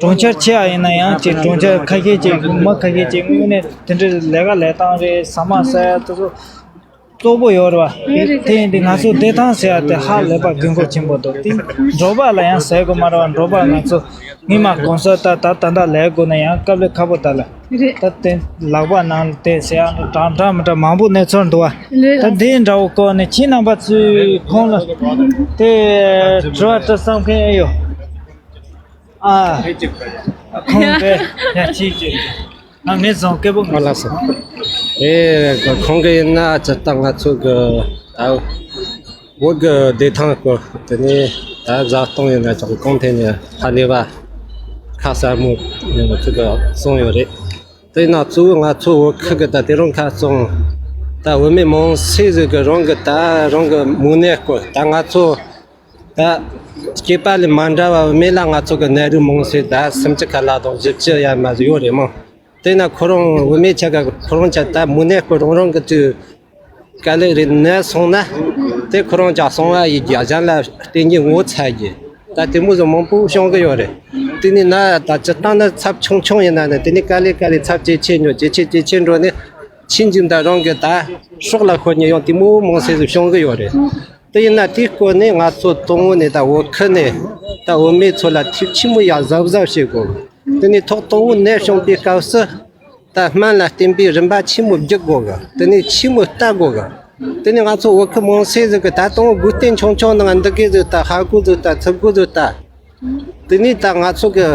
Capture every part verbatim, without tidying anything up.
གྲོང་ཁྱེར་ཆེ་བ་ཡིན་ན་ཡང་ཅིག་གྲོང་ཁྱེར་ཁ་ཤས་ཅིག་མི་ཁ་ཤས་ཅིག་དངོས་གནས་དེ་འདྲའི་ལས་ཀ་ལས་སྟངས་རེད། ཟ་མ་ཟ་ཡ་དེ་ཚོ་བཙོག་པོ་ཡོད་རེད་བ། དེ་ཡིན་དུས་ང་ཚོ་བདེ་ཐང་ཟེར་ཡ་དེ་ཧ་ལས་པ་དགོས་མཁོ་ཆེན་པོ་འདུག་དེ་འབྲོག་པ་ལ་ཡང་ཟེར་དགོས་མ་རེད་བ། འབྲོག་པ་ང་ཚོ་སྔོན་མ་གོང་ས་ད་ད་ད་ད་ལས་དགོས་ན་ཡང་དཀའ་ལས་ཁག་པོ་ད་ལ། རེད། ད་དེ་ལག་པ་ནང་དེ་ཟེར་ཡང་འདྲ་འདྲ་མི་འདྲ་མང་པོ་གནས་ཚུལ་འདུག་བ། རེད། ད་འདིའི་འདྲ་བོ་སྐོར་ནས་ཁྱེད་རྣམ་པ་ཚོས་ཁོང་ལ་དེ་དྲི་བ་དྲི་བསམ་མཁན་ཨེ་ཡོད། ཨ། ཁོང་དེ་ཡ་ཅིག་ཅིག་ང་ངས་བཟང་སྐད་པོ་ཨ་ལགས་སོ། ཨེ་ཁོང་གི་ཡིན་ན་ཇི་ལྟར་ང་ཚོ་གི་ད་བོད་གི་བདེ་ཐང་སྐོར་དེ་ནས་ད་བཟའ་བཏུང་ཡིན་ན་ཅང་གོང་འཕེལ་ནས་ཧ་ལས་པ་ཁ་གསལ་མོ་ཡིན་ནོ་ཚོ་གི་གསུངས་ཡོད་རེད། དེ་ན་གཙོ་བོ་ང་ཚོ་བོད་ཁུལ་གི་ད་དེ་རིང་ཁ་སང་ད་བུད་མེད་མང་སེ་ཟིག་གི་རང་གི་ད་རང་གི་མོ་ནད་སྐོར། ད་ང་ཚོ་ད་སྐྱེས་པ་ལས་མ་འདྲ་བ་བུད་མེད་ལ་ང་ཚོ་གི་ནད་རིགས་མང་སེ་ད་སུམ་ཅུ་ཁ་ལྷག་དང་བཞི་བཅུ་ཡར་མར་ཡོད་རེད་མོ། དེ་ན་ཁོ་རང་བུད་མེད་ཆ་ག་ཁོ་རང་ཆ་ད་མོ་ནད་སྐོར་རང་རང་གི་དུས་དཀའ་ལས་རེད། ནད་སོང་ན་དེ་ཁོ་རང་ཅག་སོང་བ་ཡི་རྒྱ་གཞན་ལ་བརྟེན་གྱི་ངོ་ཚ་རྒྱུ་ད་དེ་མོ་ཟིག་མང་པོ་བྱུང་གི་ཡོད་རེད། དེ་ནས་ན་ད་སྤྱིར་བཏང་ན་ཚབས་ཆུང་ཆུང་ཡིན་ན་ནི་དེ་ནས་དཀའ་ལས་དཀའ་ལས་ཚབས་ཇེ་ཆེ་འགྲོ་ཇེ་ཆེ་ཇེ་ཆེ་འགྲོ་ནས་ཕྱིན་ཅི་ད་རང་གི་ད་སྲོག་ལ་ཤོར་ཉེན་ཡང་དེ་མོ་མང་སེ་ཟིག་བྱུང་གི་ཡོད་རེད། དེ་ཡིན་ན་དེའི་སྐོར་ནས་ང་ཚོ་དང་པོ་ནས་ད་བོད་ཁུལ་ནས་ད་བུད་མེད་ཚོ་ལ་ཐེབས་ཆེན་མོ་ཡ་གཟབ་གཟབ་བྱེད་དགོས། དེ་ནས་ཐོག་དང་པོ་ནད་བྱུང་པའི་སྐབས་སུ་ད་སྨན་ལ་བསྟེན་པའི་རིམ་པ་ཆེན་མོ་བརྒྱུད་དགོས་གི། དེ་ནས་ཆེན་མོ་ལྟ་དགོས་གི། དེ་ནས་ང་ཚོ་བོད་ཁུལ་མང་སེ་ཟིག་གི་ད་དང་པོ་སྒོ་རྟེན་ཆུང་ཆུང་ནང་འདི་གའི་ཟིག་ད་ཧ་གོ་ཟིག་ད་ཚུགས་གོ་ཟིག་ད། དེ་ནས་ད་ང་ཚོ་གི་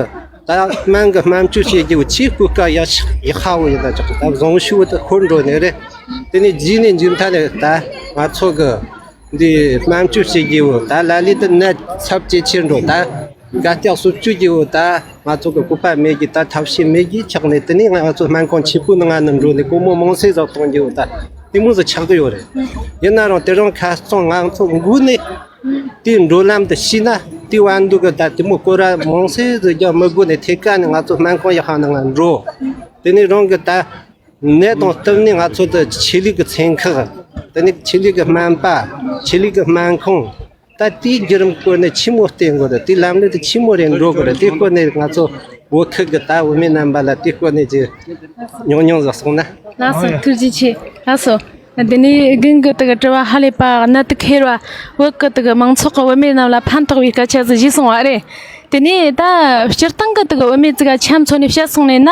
ད་སྨན་གི་སྨན་བཅོས་བྱེད་རྒྱུ་ཆེས་སྐུ་དཀའ་ཡག་ཡག་ཧ་བོ་ཡིན་ད་ཅག་ད་བཟང་ཤོས་དེ་ཧོར་འགྲོ་ནས་རེད། དེ་ནས་རྗེས་ནས་མཇུག་མཐའ་ནས་ད་ང་ཚོ་གི་འདི་སྨན་བཅོས་བྱེད་རྒྱུ་བོ་ད་ལ་ལས་དེ་ནད་ཚབས་ཇེ་ཆེར་འགྲོ། ད་དགའ་སྟེགས་སོ་བཅུ་རྒྱུ་བོ་ད་ང་ཚོ་གི་སྐུད་པ་མེད་རྒྱུ་ད་ཐབས་ཤེས་མེད་རྒྱུ་ཆགས་ནས། དེ་ནས་ང་ཚོ་སྨན་ཁང་ཆེ་པོ་ནང་ང་ནས་འགྲོ་ནས་སྒོར་མོ་མང་སེ་ཟིག་གཏོང་རྒྱུ་བོ་ད་དེ་མོ་ཟིག་ཆགས་གི་ཡོད་རེད། ཡིན་ན་རང་དེ་རིང་ཁ་སང་ང་ཚོ་འགོ་ནས་དེའི་འགྲོ་ལམ་དུ་ཤེས་ན་དེའི་བར་དུ་གི་ད་དེ་མོ་སྐོར་ར་མང་སེ་ཟིག་རྒྱག་མི་དགོས་ནས་ཐད་ཀ་ནས་ང་ཚོ་སྨན་ཁང་ཡག་ཁང་ནང་ང་འགྲོ། དེ་ནས་རང་གི་ད་ནད་དང་བསྟུན་ནས་ང་ཚོ་ད་ཆོས་ལུགས་ཀྱི་ཚན་ཁག་དེ་ནས་ཆོས་ལུགས་ཀྱི་སྨན་པ། ཆོས་ལུགས་ཀྱི་སྨན་ཁང་། ད་དེའི་བརྒྱུད་རིམ་སྐོར་ནས་ཆི་མོ་བསྟེན་དགོས་རེད། དེའི་ལམ་ལུགས་དེ་ཆི་མོ་རེད་འགྲོ་དགོས་རེད། དེའི་སྐོར་ནས་ང་ཚོ་བོད་ཁུལ་གྱི་ད་བུད་མེད་རྣམ་པ་ལ་དེའི་སྐོར་ནས་ཅིག་ཉུང་ཉུང་ཟིག་གསུངས་ན། ལགས་སོ། ཨ། ཐུགས་རྗེ་ཆེ། ལགས་སོ། དེ་ནས་རྒན་གྱི་དེ་གི་དྲི་བ་ཧ་ལས་པ་གནད་དུ་འཁེལ་བ། བོད་ཀྱི་དེ་གི་མང་ཚོགས་ཀྱི་བུད་མེད་རྣམས་ལ་ཕན་ཐོགས་པའི་སྐད་ཆ་ཟིག་ཞུས་སོང་བ་རེད། དེ་ནས་ད་སྤྱིར་བཏང་གི་དེ་གི་བུད་མེད་ཅིག་ག་ཆ་མཚོན་ནས་བཤད་སོང་ནས་ན།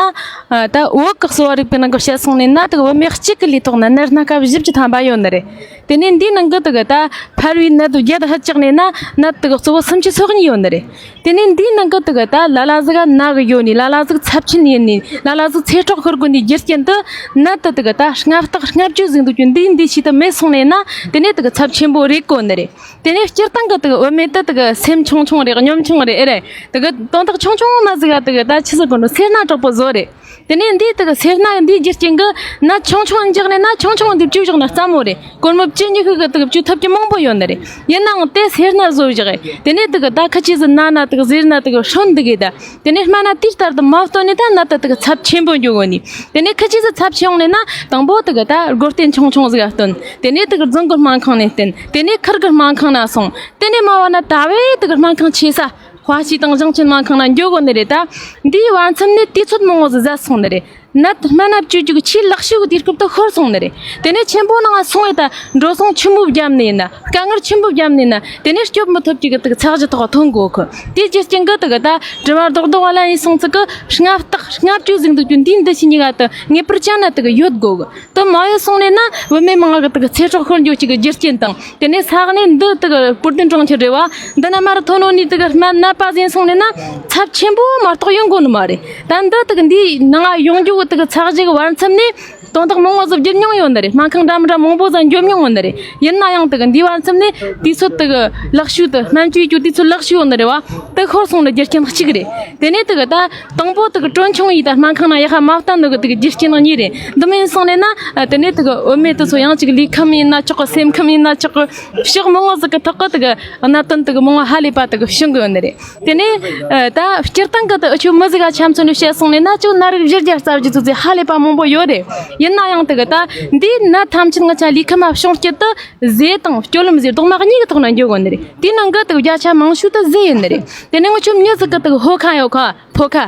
ཨ། ད་བོད་ཀྱི་གསོ་བ་རིག་པའི་ནང་གི་བཤད་སོང་ནས་ན་དེ་གི་བུད་མེད་གཅིག་གི་ལུས་ཐོག་ན་ནད་སྣ་ཁ་བཞི་བཅུ་ཐམ་པ་ཡོད་ནི་རེད། དེ་ནས་འདིའི་ནང་གི་དེ་གི་ད་ཕལ་བའི་ནད་དུ་བརྒྱད་དུ་ཧད་བཅག་ནས་ན་ནད་དེ་གི་གཙོ་བོ་སུམ་ཅུ་སོ་གཉིས་ཡོད་ནི་རེད། དེ་ནས་འདིའི་ནང་གི་དེ་གི་ད་ལ་ལ་ཟིག་ན་གི་ཡོད་ནི། ལ་ལ་ཟིག་ཚབས་ཆེན་ཡིན་ནི། ལ་ལ་ཟིག་ཚེ་སྲོག་ཤོར་དགོས་ནི་རྒྱུ་རྐྱེན་དེ་ནད་དེ་དེ་གི་ད་སྔ་བརྟག་སྔ་བཅོས་ཟིག་འདུག་རྒྱུ་འདིའི་འདི་ཞིག་ཏུ་མེད་སོང་ནས་ན་དེ་ནས་དེ་གི་ཚབས་ཆེན་པོ་རེད་གོ་ནི་རེད། དེ་ནས་སྤྱིར་བཏང་གི་དེ་གི་བུད་མེད་དེ་དེ་གི་སེམས་ཆུང་ཆུང་རེད། གཉོམ་ཆུང་རེད། ཨེ་རེད། དེ་གི་དོན་དག་ཆུང་ཆུང་མ་ཟིག་ག་དེ་གི་ད་ཆི་ཟིག་གོ་ནོ་སེར་སྣ་དྲག་པོ་བཟོ་རེད། དེ་ནས་འདིའི་དེ་གི་སེར་སྣ་འདིའི་རྒྱུ་རྐྱེན་གི་ནད་ཆུང་ཆུང་འཇགས་ནས་ན་ཆུང་ཆུང་འདི་བཅོས་བཞག་ན་སླ་མོ་རེད། སྒོར་མོ་བཅུ་གཉིས་ཤིག་གི་དེ་གི་བཅོས་ཐུབ་རྒྱུ་མང་པོ་ཡོད་ནི་རེད། ཡིན་ནའང་དེ་སེར་སྣ་བཟོ་བཞག་གི། དེ་ནས་དེ་གི་ད་ཁ་ཆེ་ཟིག་ན་ན་དེ་གི་ཟེར་ན་དེ་གི་ཧྲོན་འདི་གི་ད། དེ་ནས་སྨན་ན་དེ་ལྟར་དུ་མ་བསྟེན་ནས་ད་ནད་དེ་དེ་གི་ཚབས་ཆེན་པོ་འགྱོ་གོ་ནི། དེ་ནས་ཁ་ཆེ་ཟིག་ཚབས་ཆེ་ཡོང་ནས་ན་དང་པོ་དེ་གི་ད་སྒོ་རྟེན་ཆུང་ཆུང་ཟིག་ག་བསྟེན། དེ་ནས་དེ་གི་རྫོང་གི་སྨན་ཁང་ནས་བསྟེན། དེ་ནས་ཁུལ་གི་སྨན་ཁང་ན་སོང་། དེ་ནས་མ་བ་ན་ད་བས་དེ་གི་སྨན་ཁང་ཆེ་ས། ཧྭ་ཤི་དང་ཞིང་ཆེན་སྨན་ཁང་ན་འགྱོ་དགོས་ནི་རེད་ད། འདིའི་བར་མཚམས་ནས་དུས་ཚོད་མང་བོ་ཟིག་ཟད་སོང་ནི་རེད། ནད་སྨན་ན་བཅོས་རྒྱུ་གི་ཆེས་ལེགས་ཤོས་ཀྱི་དུས་སྐབས་དེ་ཤོར་སོང་ནི་རེད། དེ་ནས་ཆེན་པོ་ནང་སོང་བས་ད་འགྲོ་སོང་ཆེན་པོ་བརྒྱབ་ནི་ཡིན་ན། དཀའ་ངལ་ཆེན་པོ་བརྒྱབ་ནི་ཡིན་ན། དེ་ནས་སྐྱོབ་མི་ཐུབ་རྒྱུ་གི་དེ་གི་ཚད་གཞི་ཐོག་ཐོན་དགོས་གི། དེའི་རྒྱུ་རྐྱེན་གི་དེ་གི་ད་དྲི་མ་རྡོག་རྡོག་བ་ལ་ཡིན་སོང་ཚིག་གི་སྔ་བརྟག་སྔ་བཅོས་ཟིག་འདུག་རྒྱུ་འདིའི་འདི་ཕྱི་གཉིས་ཀ་དེ་ངེས་པར་ཅན་ན་དེ་གི་ཡོད་དགོས་གི། དེ་མ་ཡོད་སོང་ནས་ན་བུད་མེད་མང་གི་དེ་གི་ཚེ་སྲོག་ཤོར་འགྱོ་རྒྱུ་གི་རྒྱུ་རྐྱེན་དང་། དེ་ནས་ས་གནས་འདི་དེ་གི་བོད་དོན་གྲོང་ཁྱེར་རེད་བ། འདི་ན་མར་ཐོན་ནོ་ནི་དེ་གི་སྨན་ནད་པ་ཟིན་སོང་ནས་ན་ཚབས་ཆེན་པོ་མ་གཏོགས་ཡོང་དགོས་ནི་མ་རེད། ད་འདི་དེ་གི་འདིའི་ནང་ཡོང་རྒྱུ་དེ་གི་ཚད་གཞི་གི་བར་མཚམས་ནས་དོན་དག་མང་བོ་ཟིག་བརྒྱུད་མྱོང་ཡོད་ནི་རེད། སྨན་ཁང་འདྲ་མི་འདྲ་མང་བོ་ཟིག་འགྱོ་མྱོང་ཡོད་ནི་རེད། ཡིན་ན་ཡང་དེ་གི་འདིའི་བར་མཚམས་ནས་དུས་ཚོད་དེ་གི་ལེགས་ཤོས་དེ་སྨན་བཅོས་རྒྱུ་དུས་ཚོད་ལེགས་ཤོས་ཡོད་ནི་རེད་བ། དེ་ཤོར་སོང་ནི་རྒྱུ་རྐྱེན་གཅིག་རེད། དེ་ནས་དེ་གི་ད་དང་པོ་དེ་གི་གྲོན་ཆུང་ཡིས་ད་སྨན་ཁང་ནང་ཡག་པ་མ་བསྟེན་ནོ་གི་དེ་གི་རྒྱུ་རྐྱེན་གཉིས་རེད། འདི་མིན་སོང་ནས་ན་དེ་ནས་དེ་གི་བུད་མེད་དེ་ཚོ་ཡང་ཅིག་ལུས་ཁམས་ཡིན་ན་ཆོག་གི། སེམས་ཁམས་ཡིན་ན་ཆོག་གི། ཕྱོགས་མང་བོ་ཟིག་གི་ཐོག་གི་དེ་གི་གནད་དོན་དེ་གི་མང་བོ་ཧ་ལས་པ་དེ་གི་བྱུང་གི་ཡོད་ནི་རེད། དེ་ནས་ཨ་ད་སྤྱིར་བཏང་གི་དེ་འུ་ཆོ་མི་ཟིག་ག་ཆ་མཚོན་ནས་བཤད་སོང་ནས་ན་ཅིག་ནད་རིགས་བཞི་བརྒྱ་རྩ་བཞི་ཚོ་ཚེ་ཧ་ལས་པ་མང་པོ་ཡོད་རེད། ཡིན་ན་ཡང་དེ་གི་ད་འདིའི་ནད་ཐམས་ཅད་ང་ཆ་ལུས་ཁམས་མ་བྱུང་རྒྱུ་དེ་ཟས་དང་སྤྱོད་ལམ་ཟེར་གདོང་མ་གཉིས་ཀྱི་ཐོག་ན་འགྱོ་དགོས་ནི་རེད། དེའི་ནང་གི་དེ་གི་བརྒྱ་ཆ་མང་ཤོས་དེ་ཟས་ཡིན་ནི་རེད། དེ་ནས་ང་ཆོ་མྱི་ཟིག་གི་དེ་གི་ཕོ་ཁ་ཡོད་ཁ་ཕོ་ཁ།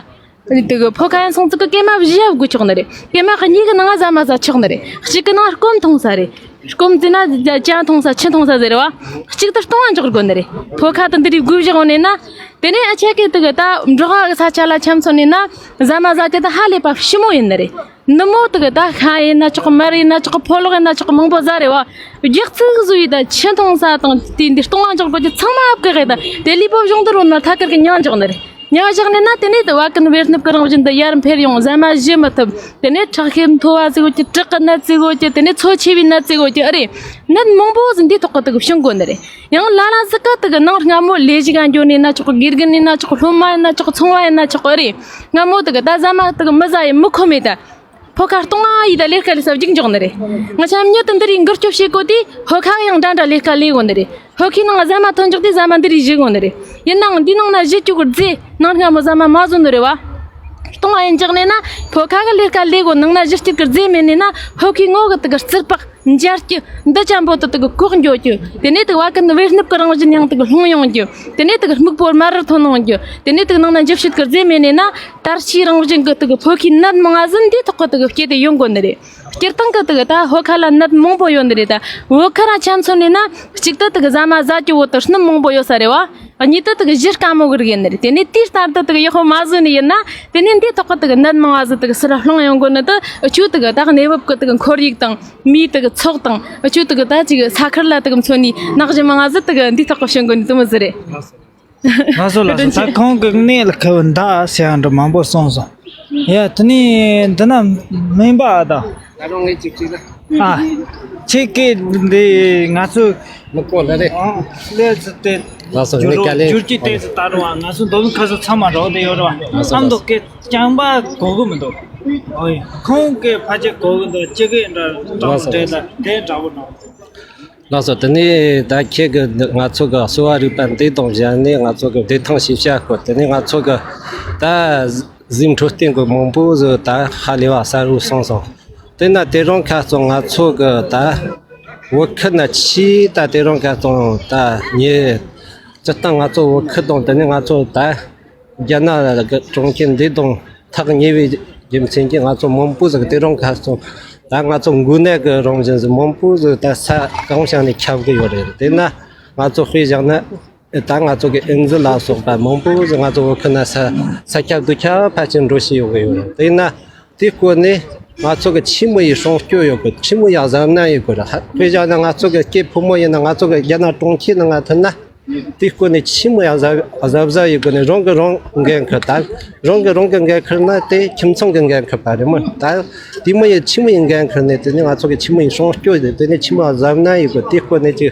དེ་གི་ཕོ་ཁ་ཡང་སོང་ཙི་གི་སྐེ་མ་བཞི་ཡ་བགོ་ཆོག་ནི་རེད། སྐེ་མ་གཉིས་ཀྱི་ནང་ང་ཟ་མ་ཟ་ཆོག་ནི་རེད། གཅིག་གི་ནང་སྐོམ་འཐུང་ས་རེད། སྐོམ་ཟེར་ན་ཇ་འཐུང་ས་ཆུ་འཐུང་ས་ཟེར་བ། གཅིག་ཏུ་སྟོང་བ་འཇོག་དགོས་ནི་རེད། ཕོ་ཁ་དེ་འདི་རིགས་བགོས་བཞག་ནས་ན། དེ་ནས་ཨ་ཆེ་གི་དེ་གི་ད་འབྲོག་ཁ་གི་ས་ཆ་ལ་འཁྱམས་སོང་ནས་ན། ཟ་མ་ཟ་རྒྱུ་དེ་ཧ་ལས་པ་ཞིམ་མོ་ཡིན་ནི་རེད། ནུབ་མོ་དེ་གི་ད་ཤ་ཡིན་ན་ཆོག་མར་ཡིན་ན་ཆོག་ཕོ་ལོག་ཡིན་ན་ཆོག་མང་པོ་ཟ་རེད་བ། རྒྱག་ཚིག་བཟོ་ཡི་ད་ཆུ་འཐུང་ས་དང་དེ་འདི་སྟོང་བ་འཇོག་དགོས་རྒྱུ་ཚང་མ་ཨབ་གི་རེད། ད་དེ་ལུས་པོ་གཞུང་དུ་རོལ་ན་ཐད་ཀར་གི་མྱང་འཇོག་ནི་རེད། མྱང་བཞག་ནས་ན་དེ་ནས་དེ་བ་ཀུན་བེ་སྣབས་ཀྱི་རང་བཞིན་དུ་ཡར་འཕེལ་ཡོང་། ཟ་མ་ཞུ་མི་ཐུབ། དེ་ནས་ཁྲག་ཤེད་མཐོ་བ་ཟིག་ཡོད་ཀྱི། དྲག་གི་ནད་ཟིག་ཡོད་ཀྱི། དེ་ནས་འཚོ་ཆེ་བའི་ནད་ཟིག་ཡོད་ཀྱི། ཨ་རེད། ནད་མང་པོ་ཟིག་འདིའི་ཐོག་གི་དེ་གི་བྱུང་དགོས་ནི་རེད། ཡང་ལ་ལ་ཟིག་གི་དེ་གི་ནང་སྔ་མོ་ལས་ཞིག་ག་འགྱོ་ནས་ན་ཆོག་གི། དགེ་རྒན་ཡིན་ན་ཆོག་སློབ་མ་ཡིན་ན་ཆོག་ཚོང་བ་ཡིན་ན་ཆོག་ཨ་རེད། སྔ་མོ་དེ་གི་ད་ཟ་མ་དེ་གི་མི་ཟ་ཡི་མི་ཁོམ་མེད་ད། ཕོ་ཁ་སྟོང་བ་ཡི་ད་ལས་ཀ་ལས་ས་བརྒྱུག་འཇོག་ནི་རེད། ང་ཆ་མྱི་དེ་འདི་རིགས་འགུལ་སྐྱོད་བྱེད་དགོས་དུས་ཕོ་ཁ་ཡང་འདྲ་འདྲ་ལས་ཀ་ལས་དགོས་ནི་རེད། ཕོ་ཁའི་ནང་ཟ་མ་ཐོན་འཇོག་དུས་ཟ་མ་འདི་རིགས་ཞུ་དགོས་ནི་རེད། ཡིན་ནའང་འདི་ནང་ན་ཞུ་བཅུག་གི་རྫས་ནང་སྔ་མོ་ཟ་མ་མ་བཟོ་ནི་རེད་བ། སྟོང་བ་ཡིན་འཇོག་ནས་ན་ཕོ་ཁ་གི་ལས་ཀ་ལས་དགོས། ནང་ན་ཞུ་བཅུག་གི་རྫས་མེད་ནས་ན་ཕོ་ཁའི་ངོ་གི་དེ་གི་རྩུབ་པ་འབྱར་གྱི། འདི་ཅན་པོ་དེ་དེ་གི་གོག་འགྱོ་གྱི། དེ་ནས་དེ་བ་ཀུན་བེ་སྣབས་ཀྱི་རང་བཞིན་ཡང་དེ་གི་ལྷུང་ཡོང་གྱི། དེ་ནས་དེ་གི་སྨུག་པོ་དམར་རུ་ཐོན་ཡོང་གྱི། དེ་ནས་དེ་གི་ནང་ན་འཇུ་བྱེད་ཀྱི་རྫས་མེད་ནས་ན་དར་ཕྱིའི་རང་བཞིན་གྱི་དེ་གི་ཕོ་ཁའི་ནད་མང་ང་ཟིག་འདིའི་ཐོག་གི་དེ་གི་སྐྱེས་ཏེ་ཡོང་དགོས་ནི་རེད། སྤྱིར་བཏང་གི་དེ་གི་ད་ཕོ་ཁ་ལ་ནད་མང་པོ་ཡོད་ནི་རེད། ད་བོད་ཁ་ར་ཆ་མཚོན་ནས་ན་གཅིག་ཏུ་དེ་གི་ཟ་མ་ཟ་རྒྱུ་བོ་དེ་སྣུམ་མང་པོ་ཡོད་ས་རེད་བ། གཉིས་དེ་དེ་གི་གཞི་དཀར་མོ་གི་རིགས་ཡིན་ནི་རེད། དེ་ནས་དེའི་ལྟར་དུ་དེ་གི་ཡག་པོ་མ་བཟོས་ནི་ཡིན་ན། དེ་ནས་འདིའི་ཐོག་གི་དེ་གི་ནད་མང་བ་ཟིག་དེ་གི་སུ་ར་ལྷུང་ཡོང་དགོས་ནི་དེ་ཆུ་དེ་གི་ད་གནས་བབ་གི་དེ་གི་ཁོར་ཡུག་དང་མིའི་དེ་གི་ཚོགས་དང་ཆུ་དེ་གི་ད་ཅིག་ས་ཁུལ་ལ་དེ་གི་མཚོན་ནི་ནག་གཞི་མང་བ་ཟིག་དེ་གི་འདིའི་ཐོག་གི་བྱུང་དགོས་ནི་དེ་མོ་ཟིག་རེད། ལགས་སོ་ལགས་སོ། ད་ཁོང་གི་གནས་ལ་ཁ་བའི་མདའ་ཟེར་ཡང་འདྲ་མང་པོ་གསུངས་སོང་། ཡ་དེ་ནས་འདི་ན་སྨན་པ་ཨ་ད། ད་རུང་ངས་ཅིག་ཅིག་ལ། ཨ། ཁྱེད་ཀྱིས་འདི་ང་ཚོ་མི་གོ་ལ་རེད། ཨ་ལས་ཚུལ་དེ་ལགས་སོ། འགྱུར་ངས་ག་ལེ་འགྱུར་གྱི་ལྟས་སུ་ད་རུང་ང་ཚོ་མདོ་ལུང་ཁ་སོ་ཚང་མ་འགྲོ་བསྡད་ཡོད་རེད་བ། ལགས་སོ། ཨ་མདོ་ལགས་སོ། སྐད་རྐྱང་པ་གོ་གི་མི་འདུག་ཨོ་ཡ། ཁོང་གི་ཕ་ཆེ་གོ་གི་འདུག་ཅི་གི་འདྲ་འདྲ་ལགས་སོ། འདྲ་ལགས་སོ། དེ་འདྲ་བོ་འདྲ། ལགས་སོ། དེ་ནས་ད་ཁྱེད་ཀྱིས་ང་ཚོ་གི་གསོ་བ་རིག་པ་འདི་དང་གཞན་ནས་ང་ཚོ་གི་བདེ་ཐང་ཤེས་བྱ་སྐོར། དེ་ནས་ང་ཚོ་གི་ད་གཟུགས་འཕྲོད་བསྟེན་གྱི་མང་པོ་ཟིག་ད་ཧ་ལས་པ་གསལ་བོ་སོང་སོང་། དེ་ན་དེ་རིང་ཁ་སང་ང་ཚོ་གི་ད་བོད་ཁུལ་ན་ཆེས་ད་དེ་རིང་ཁ་སང་ད་ཉེ་སྤྱིར་བཏང་ང་ཚོ་བོད་ཁུལ་དང་དེ་ནས་ང་ཚོ་ད་རྒྱ་ནག་གི་གྲོང་ཁྱེར་འདི་དང་ཐག་ཉེ་བའི་རྒྱུ་མཚན་གྱིས་ང་ཚོ་མང་པོ་ཟིག་དེ་རིང་ཁ་སང་ད་ང་ཚོ་འགོས་ནད་ཀྱི་རང་བཞིན་ཟིག་མང་པོ་ཟིག་ད་ས་གང་ཤང་ནས་ཁྱབ་གི་ཡོད་རེད། དེ་ན་ང་ཚོ་དཔེ་བཞག་ན་ད་ང་ཚོ་གི་ཨེ་ཛི་ལ་སོགས་པ་མང་པོ་ཟིག་ང་ཚོ་བོད་ཁུལ་ན་ས་ས་ཁྱབ་རྡོ་ཁྱབ་ཕལ་ཆེར་འགྲོ་བཞིན་ཡོད་གི་ཡོད་རེད། དེ་ན་དེའི་སྐོར་ནས་ང་ཚོ་གི་ཆི་མོ་ཡི་སྲུང་སྐྱོབ་ཡོད་གི། ཆི་མོ་ཡ་གཟབ་ནན་ཡོད་གི་རེད། དཔེ་བཞག་ན་ང་ཚོ་གི་སྐྱེས་ཕོ་མོ་ཡིན་ན་ང་ཚོ་གི་རྒྱ་ནག་གྲོང་ཁྱེར་ནང་ང་ཐོན་ན། དེའི་སྐོར་ནས་ཆི་མོ་ཡང་གཟབ་གཟབ་གཟབ་ཡོད་དགོས་ནས། རང་གི་རང་འགན་འཁུར་དང་། རང་གི་རང་གི་འགན་འཁུར་ན་དེ་ཁྱིམ་ཚང་གི་འགན་འཁུར་པ་རེད་མོད། ད་དེ་མོ་ཡི་ཆི་མོ་ཡི་འགན་འཁུར་ནས་དེ་ནས་ང་ཚོ་གི་ཆི་མོ་ཡི་སྲུང་སྐྱོབ་དེ་དེ་ནས་ཆི་མོ་གཟབ་ནན་ཡོད་དགོས། དེའི་སྐོར་ནས་ཅིག་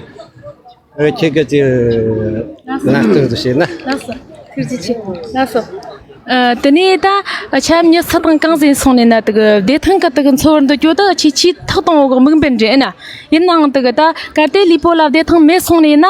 ཨ་ཁྱེད་ཀྱིས་ཅིག་ལག་སྟོན་དུ་བྱས་ན། ལགས་སོ། ཐུགས་རྗེ་ཆེ། ལགས་སོ། ཨ་དེ་ནས་ད་ཆ་མྱི་སུ་དང་གང་ཟིག་སོང་ནས་ན་དེ་གི་བདེ་ཐང་གི་དེ་གི་འཚོ་བར་འདུག་རྒྱུ་དེ་ཆེས་ཆེས་ཐོག་དང་པོ་གི་དམིགས་འབེན་རེད་ན། ཡིན་ནའང་དེ་གི་ད་གལ་ཏེ་ལུས་པོ་ལ་བདེ་ཐང་མེད་སོང་ནས་ན།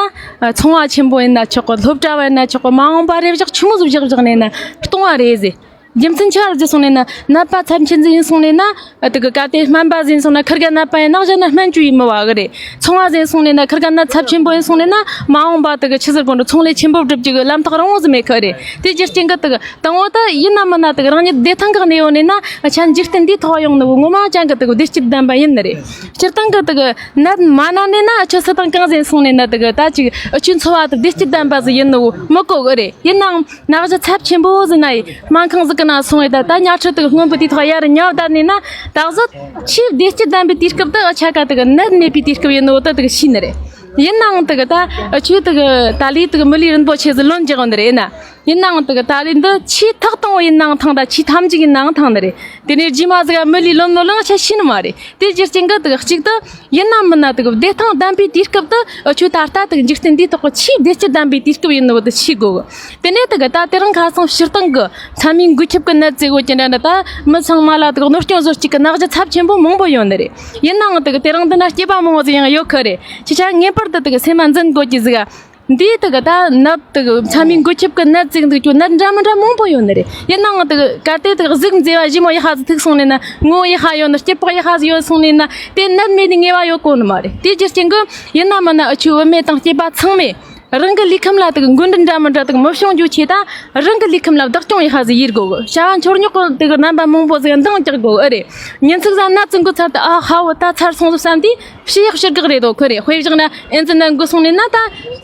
ཚོང་བ་ཆེན་པོ་ཡིན་ན་ཆོག་གི། སློབ་གྲྭ་བ་ཡིན་ན་ཆོག་གི། མ་འོངས་པ་རེ་བཞག་ཆི་མོ་ཟིག་བཞག་བཞག་ནས་ན་སྟོང་བ་རེད་ཟེར། རྒྱུ་མཚན་ཆི་བ་རེད་ཟེར་སོང་ནས་ན། ནད་པ་ཚབས་ཆེན་ཟིག་ཡིན་སོང་ནས་ན། དེ་གི་གལ་ཏེ་སྨན་པ་ཟིག་ཡིན་སོང་ན་ཁིར་ག་ནད་པ་ཡིན་ན་གཞན་ན་སྨན་བཅོས་ཡིན་མི་བ་གི་རེད། ཚོང་བ་ཟིག་ཡིན་སོང་ནས་ན་ཁིར་ག་ནད་ཚབས་ཆེན་པོ་ཡིན་སོང་ནས་ན། མ་འོངས་པ་དེ་གི་ཆི་ཟེར་དགོས་འདུག་ཚོང་ལས་ཆེན་པོ་སྒྲུབ་རྒྱུ་གི་ལམ་ཐག་རིང་བོ་ཟིག་མེད་གི་རེད། དེ་རྒྱུ་རྐྱེན་གི་དེ་གི་དང་པོ་ད་ཡིན་ན་མིན་ན་དེ་གི་རང་ཉིད་བདེ་ཐང་གི་གནས་ཡོད་ནས་ན། ཆ་འཇིག་རྟེན་འདིའི་ཐོག་ཡོང་ནི་བོ་ངོ་མ་ཅན་གི་དེ་གི་བདེ་སྐྱིད་ལྡན་པ་ཡིན་ནི་རེད། སྤྱིར་བཏང་གི་དེ་གི་ནད་མ་ན་ནས་ན་ཨ་ཆོ་སུ་དང་གང་ཟིག་ཡིན་སོང་ནས་ན། དེ་གི་ད་ཅིག་ཨ་ཆོའི་འཚོ་བ་དེ་བདེ་སྐྱིད་ལྡན་པ་ཟིག་ཡིན་ནི་བོ་མི་གོ་གི་རེད། ཡིན་ནའང་ནད་གཞི་ཚབས་ཆེན་པོ་ཟིག་ན་ཡི་སྨན་ཁང་ཟིག་གི་ནང་སོང་ཡི་ད། ད་ཉལ་ཁྲི་དེ་གི་སྔོན་པོ་དེའི་ཐོག་ཡར་ཉལ་བསྡད་ནས་ན། ད་གཟོད་ཆེས་བདེ་སྐྱིད་ལྡན་པའི་དུས་སྐབས་དེ་ཨ་ཆ་ག་དེ་གི་ནད་མེད་པའི་དུས་སྐབས་ཡིན་ནོ་དེ་དེ་གི་ཤེས་ནི་རེད། ཡིན་ནའང་དེ་གི་ད་ཨ་ཆོས་དེ་གི་ད་ལས་དེ་གི་མི་ལུས་རིན་པོ་ཆེ་ཟིག་ལོན་རྒྱག་ནི་རེད་ན། ཡིན་ནའང་དེ་གི་ད་ལས་འདི་ཆེས་ཐོག་དང་པོ་ཡིན་ནའང་ཐང་། ད་ཆེས་ཐམས་ཅད་ཡིན་ནའང་ཐང་ནི་རེད། དེ་ནས་རྗེས་མ་ཟིག་ག་མི་ལུས་ལོན་མི་ལོན་ཆ་ཤེས་ནི་མ་རེད། དེ་རྒྱུ་རྐྱེན་གི་དེ་གི་གཅིག་ཏུ། ཡིན་ན་མིན་ན་དེ་གི་བདེ་ཐང་ལྡན་པའི་དུས་སྐབས་དེ་ཨ་ཆོས་ད་ལྟ་དེ་གི་འཇིག་རྟེན་འདིའི་ཐོག་གི་ཆེས་བདེ་སྐྱིད་ལྡན་པའི་དུས་སྐབས་ཡིན་ནོ་དེ་ཤེས་དགོས། དེ་ནས་དེ་གི་ད་དེ་རིང་ཁ་སང་སྤྱིར་བཏང་གི་མཚན་མའི་འགོས་ཁྱབ་ཀྱི་ནད་ཟེར་གོ་གི་འདྲ་འདྲ། ད་མི་ཚང་མ་ལ་དེ་གི་གནོད་སྐྱོན་བཟོ་བྱེད་ཀྱི་ནད་གཞི་ཚབས་ཆེན་པོ་མང་པོ་ཡོད་ནི་རེད། ཡིན་ནའང་དེ་གི་དེ་རིང་འདི་ན་སྐྱེས་པ་མང་བོ་ཟིག་ཡང་ཡོད་ཁི་རེད། ཁྱེད་ཆ་ངེས་པར་དུ་དེ་གི་སེམས་མ་འཛིན་དགོས་ཀྱི་ཟིག་ག་འདིའི་དུ་གི་ད་ནད་དུ་གི་མཚན་མའི་འགོས་ཁྱབ་ཀྱི་ནད་ཟིག་འདུག་ཅོ་ནད་འདྲ་མི་འདྲ་མང་པོ་ཡོད་ནི་རེད། ཡིན་ནའང་དུ་གི་གལ་ཏེ་དུ་གི་གཟུགས་མཛེས་པ་ཞིམ་མོ་ཡག་པ་ཟིག་ཐུག་སོང་ནས་ན། ངོ་ཡག་པ་ཡོད་ནི། སྐྱིད་པོ་ཡག་པ་ཟིག་ཡོད་སོང་ནས་ན། དེ་ནད་མེད་ནི་ངེས་པ་ཡོད་གོ་ནི་མ་རེད། དེ་རྒྱུ་རྐྱེན་གི་ཡིན་ན་མིན་ན་འུ་ཆོའི་བུད་མེད་དང་སྐྱེས་པ་ཚང་མས་རང་གི་ལུས་ཁམས་ལ་དུ་གི་འགོས་ནད་འདྲ་མི་འདྲ་དུ་གི་མི་བྱུང་རྒྱུ་ཆེད་ད་རང་གི་ལུས་ཁམས་ལ་བདག་སྐྱོང་ཡག་པ་ཟིག་ཡེད་དགོས་གི། བྱ་བ་འཁྱོར་ཉོག་གི་དུ་གི་རྣམ་པ་མང་པོ་ཟིག་འདང་རྒྱག་དགོས་གི་ཨེ་རེད། ཉིན་ཚིག་ཟ་ན་ཙི་འགོས་ཚར་དུ་ཨ་ཧ་བོ་ད་ཚར་སོང་ཟིག་བསམ་དུས། ཕྱི་ཡག་ཕྱིར་གག་རེད་དོ་ཁོ་རེ་དཔེ་བཞག་ན་ཨེ་ཙི་ནད་འགོས་སོང་ནས་ན་ད་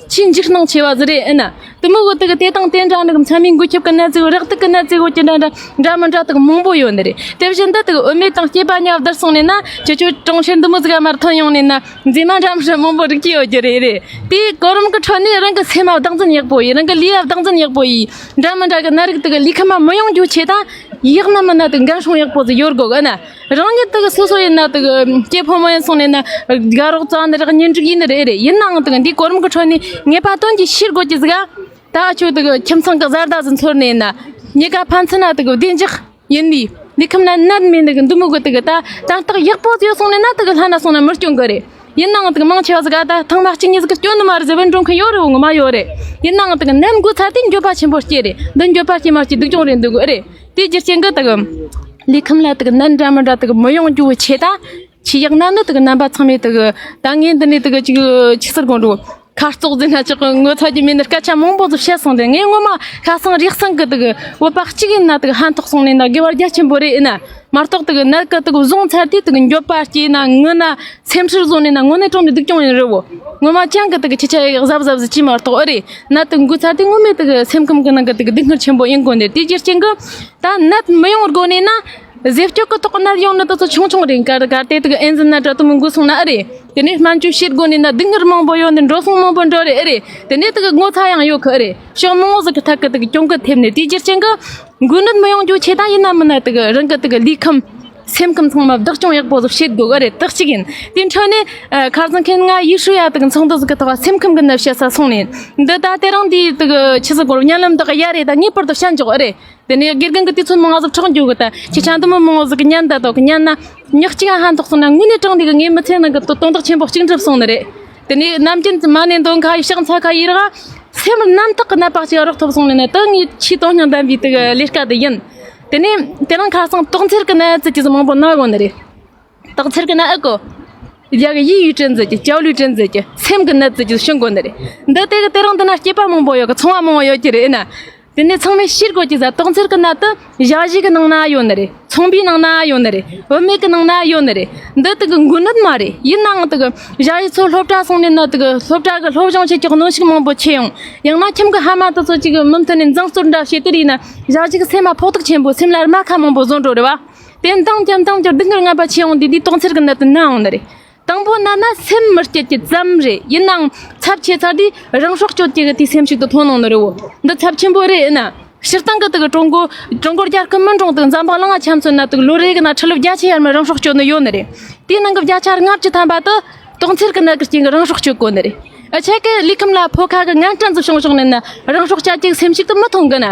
ཆེས་འཇིགས་སྣང་ཆེ་བ་ཟིག་རེད། ཨེ་ན་དུ་མོ་གོ་དུ་གི་དེ་དང་དེ་འདྲ་ནི་གི་མཚན་མའི་འགོས་ཁྱབ་ཀྱི་ནད་ཟིག་རག་ཐུག་གི་ནད་ཟིག་གོ་ཅི་འདྲ་འདྲ་འདྲ་མི་འདྲ་དུ་གི་མང་པོ་ཡོད་ནི་རེད། དེ་བཞིན་ད་དུ་གི་བུད་མེད་དང་སྐྱེས་པ་གཉིས་བསྡུར་སོང་ནས་ན་ཁྱེད་ཆོ་གྲོང་ཁྱེར་འདི་མོ་ཟིག་ག་མར་ཐོན་ཡོང་ནས་ན་མཛེས་མ་འདྲ་མི་འདྲ་མང་པོ་རིག་གི་ཡོད་རྒྱུ་རེད། རེད་དེ་གོ་རིམ་གི་ཁྲོད་ནས་རང་གི་སེམས་མ་བདག་འཛིན་ཡག་པོ་ཡིས། རང་གི་ལུས་ཡ་བདག་འཛིན་ཡག་པོ་ཡིས། འདྲ་མི་འདྲ་གི་ནད་རིགས་དུ་གི་ལུས་ཁམས་མ་མི་ཡོང་རྒྱུ་ཆེད་ད་ཡག་ན་མིན་ན་དུ་འགན་སྲུང་ཡག་པོ་ཟིག་ཡོད་དགོས་གི་ཨེ་ན། རང་ཉིད་དུ་གི་སོ་སོ་ཡིན་ན་དུ་གི་སྐྱེ་ཕོ་མོ་ཡིན་སོང་ནས་ན་དགའ་རོགས་རྩ་ནི་རག་གཉེན་སྒྲིག་ཡིན་ནི་རེད། རེད་ཡིན་ནའང་དུ་གི་འདིའི་གོ་རིམ་གི་ཁྲོད་ནས་ངེས་པ་དོན་གྱིས་ཤེས་དགོས་ཀྱི་ཟིག་ཨ། ད་ཁྱོད་དུ་གི་ཁྱིམ་ཚང་གི་བཟའ་ཟླ་ཟིག་འཚོལ་ནས་ན་གཉིས་ཀ་ཕན་ཚུན་ན་དུ་གི་བདེ་འཇགས་ཡིན་ནི། ལུས་ཁམས་ན་ནད་མེད་ནི་གི་འདི་མོ་གི་དུ་གི་ད་དང་རྟགས་ཡག་པོ་ཡོད་སོང་ནས་ན་དུ་གི་ལྷ་ན་སོང་ན་མི་སྐྱོན་གི་རེད། ཡིན་ནའང་དུ་གི་མང་ཆེ་བ་ཟིག་ག་ད་ཐེངས་མ་གཅིག་གཉིས་ཟིག་གི་སྐྱོན་ནི་མ་རེད་ཟེར་བའི་འགྲོ་མཁན་ཡོད་རེད། འོ་ངོ་མ་ཡོད་རེད། ཡིན་ནའང་དུ་གི་ནད་འགོས་ཚར་དུས་འགྱོད་པ་ཆེན་པོ་སྐྱེ་རེད། འདི་འགྱོད་པ་སྐྱེ་མ་སྐྱེ་སྡུག་གྱོང་རེད་འདུག་གི་རེད། དེའི་རྒྱུ་རྐྱེན་གི་དུ་གི་ལུས་ཁམས་ལ་དུ་གི་ནད་འདྲ་མི་འདྲ་དུ་གི་མི་ཡོང་རྒྱུ་བོ་ཆེ་ད། ཆེས་ཡག་ན་ནི་དུ་གི་རྣམ་པ་ཚང་མས་དུ་གི་ད་ངས་འདི་ནས་དུ་གི་ཅིག་ཆི་ཟེར་དགོས་འགྲོ། ཁ་བཙོག་ཟེར་ན་ཆོག་གི། ངོ་ཚ་རྒྱུ་མེད་ནི་སྐད་ཆ་མང་པོ་ཟིག་བཤད་སོང་སྟེ། ངས་ངོ་མ་ཁ་སང་རེག་སང་གི་དུ་གི་བོད་པ་གཅིག་ཡིན་ན་དུ་གི་ཕན་ཐོགས་སོང་ནས་ན་དགེ་བ་རྒྱ་ཆེན་པོ་རེད། ཡིན་ན་མ་གཏོགས་དུ་གི་ནད་གི་དུ་གི་བཟུང་ཚར་དུས་དུ་གི་འགྱོད་པ་སྐྱེས་ན་ངུ་ན་སེམས་ཁྲལ་བཟོ་ནས་ན་དངོས་གནས་དྲང་ནས་སྡུག་གྱོང་ཡིན་རེད་བོ། ངོ་མ་ཅང་གི་དུ་གི་ཁྱི་ཆ་ཡག་གཟབ་གཟབ་ཟིག་ཅི་མ་གཏོགས་ཨེ་རེད། ནད་དུ་འགོས་ཚར་དུས་ངོ་མས་དུ་གི་སེམས་ཁམས་གི་ནང་གི་དུ་གི་སྡུག་བསྔལ་ཆེན་པོ་ཡིན་དགོས་ནས། དེའི་རྒྱུ་རྐྱེན་གི་ད་ནད་མི་ཡོང་དགོས་ནས་ན། ཟས་སྤྱོད་ཀྱི་ཐོག་ནད་ཡོང་ནི་དེ་ཚོ་ཆུང་ཆུང་རེད། གལ་གལ་ཏེ་དུ་གི་ཨེ་ཛི་ནད་འདྲ་དུ་མོ་འགོས་སོང་ན་ཨེ་རེད། དེ་ནས་སྨན་བཅོས་བྱེད་དགོས་ནི་ན་སྡུག་བསྔལ་མང་པོ་ཡོད་ནི། འགྲོ་སོང་མང་པོ་འགྲོ་རེད་ཨེ་རེད། དེ་ནས་དུ་གི་ངོ་ཚ་ཡང་ཡོད་གི་ཨེ་རེད། ཕྱོགས་མང་བོ་ཟིག་གི་ཐད་གི་དུ་གི་གྱོང་གུན་ཐེབས་ནས། དེའི་རྒྱུ་རྐྱེན་གི་འགོས་ནད་མི་ཡོང་རྒྱུ་ཆེད་ད་ཡིན་ན་མིན་ན་དུ་གི་རང་གི་དུ་གི་ལུས་ཁམས་སེམས་ཁམས་ཚང་མ་བདག་སྐྱོང་ཡག་པོ་ཟིག་བྱེད་དགོས་ཨེ་རེད། དེ་གཅིག་ཡིན། དེ་འཕྲོས་ནས་ཨ་ཁ་སང་ཁྱེད་ང་ཡུལ་ཤུལ་ཡ་དུ་གི་ཚོགས་འདུ་ཟིག་གི་ཐོག་སེམས་ཁམས་གི་ནད་བཤད་ས་སོང་ནས། འདི་ད་དེ་རིང་འདི་དུ་གི་ཆི་ཟིག་གོ་བརྙན་ལམ་དག་ཡ་རེད། ད་ངེས་པར་དུ་བཤད་འཇོག་ཨེ་རེད། དེ་ནས་དགེ་རྒན་གྱི་དུས་ཚོད་མང་ང་ཟིག་འཕྲོག་འགྱོ་གི། ད་ཁྱེད་ཆ་འདི་མོ་མང་བོ་ཟིག་གི་ཉན་ད་དོ་གི་ཉན་ན་ཉག་གཅིག་ཧ་འཐོག་སོང་ན་དངོས་གནས་དྲང་འདི་གི་ངའི་མི་ཚེ་ནང་གི་དོ་དོན་དག་ཆེན་པོ་གཅིག་འགྲུབ་སོང་ནི་རེད། དེ་ནས་ནམ་རྒྱུན་མ་ནས་འདོན་ཁ་ཡི་ཕྱག་འཚལ་ཁ་ཡི་ར་སེམས་རྣམ་དག་གི་ནད་པ་གཅིག་རོགས་ཐོབ་སོང་ནི་ནི་ད་ངའི་ཆེས་དོན་སྙིང་ལྡན་པའི་དེ་གི་ལས་ཀ་དེ་ཡིན། དེ་ནས་དེ་རིང་ཁ་སང་དོགས་འཚེར་གི་ནད་ཟེར་གྱི་ཟིག་མང་པོ་ན་གོ་ནི་རེད། དོགས་འཚེར་གི་ནད་ཨེ་གོ། རྒྱ་གི་ཡིད་ཡུས་དྲན་ཟེར་གྱི་ཅའོ་ལུས་དྲན་ཟེར་གྱི་སེམས་གི་ནད་ཟེར་གྱི་ཤོད་གོ་ནི་རེད། འདི་དེ་གི་དེ་རིང་འདི་ན་སྐྱེས་པ་མང་པོ་ཡོད་གི། ཚོང་བ་མང་པོ་ཡོད་ཀྱི་རེད། ཨེ་ན། དེ་ནས་ཚང་མས་ཤེས་དགོས་ཀྱི་ཟ། དོགས་འཚེར་གི་ནད་དུ་ཞ་ཡི་གི་ནང་ན་ཡོད་ནི་རེད། ཚོང་པའི་ནང་ན་ཡོད་ནི་རེད། བུད་མེད་གི་ནང་ན་ཡོད་ནི་རེད། འདི་དུ་གི་འགོས་ནད་མ་རེད། ཡིན་ནའང་དུ་གི་ཞ་ཡི་ཚོ་སློབ་གྲྭ་སོང་ནས་ན་དུ་གི་སློབ་གྲྭ་གི་སློབ་སྦྱོང་བྱེད་ཀྱི་གནོན་ཤུགས་མང་པོ་ཆེ་ཡོང་། ཡང་ན་ཁྱིམ་གི་ཕ་མ་དུ་ཚོ་གཅིག་གི་མུ་མཐུད་ནས་འཛིང་རྩོད་འདྲ་བྱེད་དུ་རིག་ན་ཞ་ཡི་གི་སེམས་མ་ཕོག་ཐུག་ཆེན་པོ། སེམས་ལ་རྨ་ཁ་མང་པོ་བཟོ་འགྲོ་རེད་བ། དེ་འདང་ཀྱང་འདང་ཀྱང་སྡུག་བསྔལ་ངན་པ་ཆེ་ཡོང་དུས་དེ་དོགས་འཚེར་གི་ནད་དུ་ན་འོང་ནི་རེད། དང་པོ་ན་ན་སེམས་མི་སྐྱིད་ཀྱི་ཙམ་རེད། ཡིན་ནའང་ཚབས་ཆེ་ཚར་དུས་རང་སྲོག་གཅོད་ཀྱི་གི་དུས་སེམས་ཤིག་ཏུ་ཐོན་ནོ་ནི་རེད་བོ། འདི་ཚབས་ཆེན་པོ་རེད། ཡིན་ན་སྤྱིར་བཏང་གི་དུ་གི་ཀྲུང་གོ་ཀྲུང་གོ་རྒྱལ་ཁབ་མི་འགྲོ་དུ་འཛམ་བུ་གླིང་ང་ཆ་མཚོན་ན་དུ་ལོ་རེ་གི་ན་ཁྲི་ལོ་བརྒྱ་ཆ་ཡར་མར་རང་སྲོག་གཅོད་ནི་ཡོད་ནི་རེད། དེའི་ནང་གི་བརྒྱ་ཆ་ལྔ་བཅུ་ཐམ་པ་དུ་དོགས་འཚེར་གི་ནད་གི་རྐྱེན་གི་རང་སྲོག་གཅོད་གོ་ནི་རེད། ཨ་ཆེ་གི་ལུས་ཁམས་ལ་ཕོ་ཁ་གི་ངན་སྐྲན་ཟིག་བྱུང་བྱུང་ནི་ན་རང་སྲོག་བཅད་ཀྱི་སེམས་ཤིག་ཏུ་མི་ཐོན་གི་ན།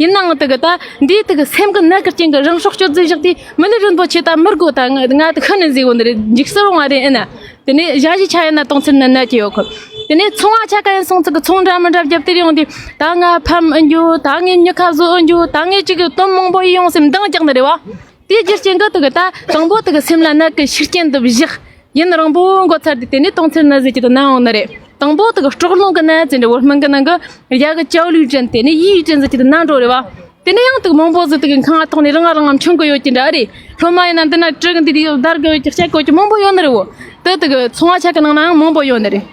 ཡིན་ནའང་དུ་གི་ད་འདིའི་དུ་གི་སེམས་གི་ནད་གི་རྐྱེན་གི་རང་སྲོག་གཅོད་རྫུན་བཞག་དུས་མི་ལུས་རིན་པོ་ཆེ་ད་མི་དགོས། ད་ང་ང་དུ་ཤི་ནི་ཟིག་གོ་ནི་རེད། འཇིགས་སུ་རུང་བ་རེད། ཨེ་ན། དེ་ནས་ཞ་ཡི་ཆ་ཡིན་ན་དོགས་འཚེར་ནད་ན་གི་ཡོད་གི། དེ་ནས་ཚོང་བ་ཆ་ག་ཡིན་སོང་ཚིག་གི་ཚོང་འདྲ་མི་འདྲ་བརྒྱབ་སྟེ་ཡོང་དུས་ད་ང་ཕམ་ཨེ་འགྱོ། ད་ངས་མྱི་ཁ་བཟོ་ཨེ་འགྱོ། ད་ངས་ཅིག་གི་དོན་མང་པོ་ཡིན་ཡོང་སེམས་འདང་རྒྱག་ནི་རེད་བ། དེའི་རྒྱུ་རྐྱེན་གི་དུ་གི་ད་དང་པོ་དུ་གི་སེམས་ལ་ནད་གི་ཤུགས་རྐྱེན་དུ་བཞག་ཡུན་རིང་པོ་འགོར་ཚར་དུས་དེ་ནས་དོགས་འཚེར་ནད་ཟེར་གྱི་དུ་ན་འོང་ནི་རེད། དང་པོ་དུ་གི་སྲོག་རླུང་གི་ནད་ཟེར་འདྲ་བོ་སྨན་གི་ནང་གི་རྒྱ་གི་ཅའོ་ལུས་དྲན། དེ་ནས་ཡིད་ཡུས་དྲན་ཟེར་གྱི་དུ་ན་འགྲོ་རེད་བ། དེ་ནས་ཡང་དུ་མང་པོ་ཟིག་དུ་གི་ཁང་ཐོག་ནས་རང་ང་རང་ང་མཆོང་གི་ཡོད་ཀྱི་འདྲ་རེད། སློབ་མ་ཡིན་ན་འདི་ན་བྲི་གི་འདི་དུས་བརྡར་གི་ཡོད་ཀྱི་བཤད་གི་ཡོད་ཀྱི་མང་པོ་ཡོད་ནི་རེད་བོ། དེ་དུ་གི་ཚོང་བ་ཆ་གི་ནང་ན་ཡང་མང་པོ་ཡོད་ནི་རེད།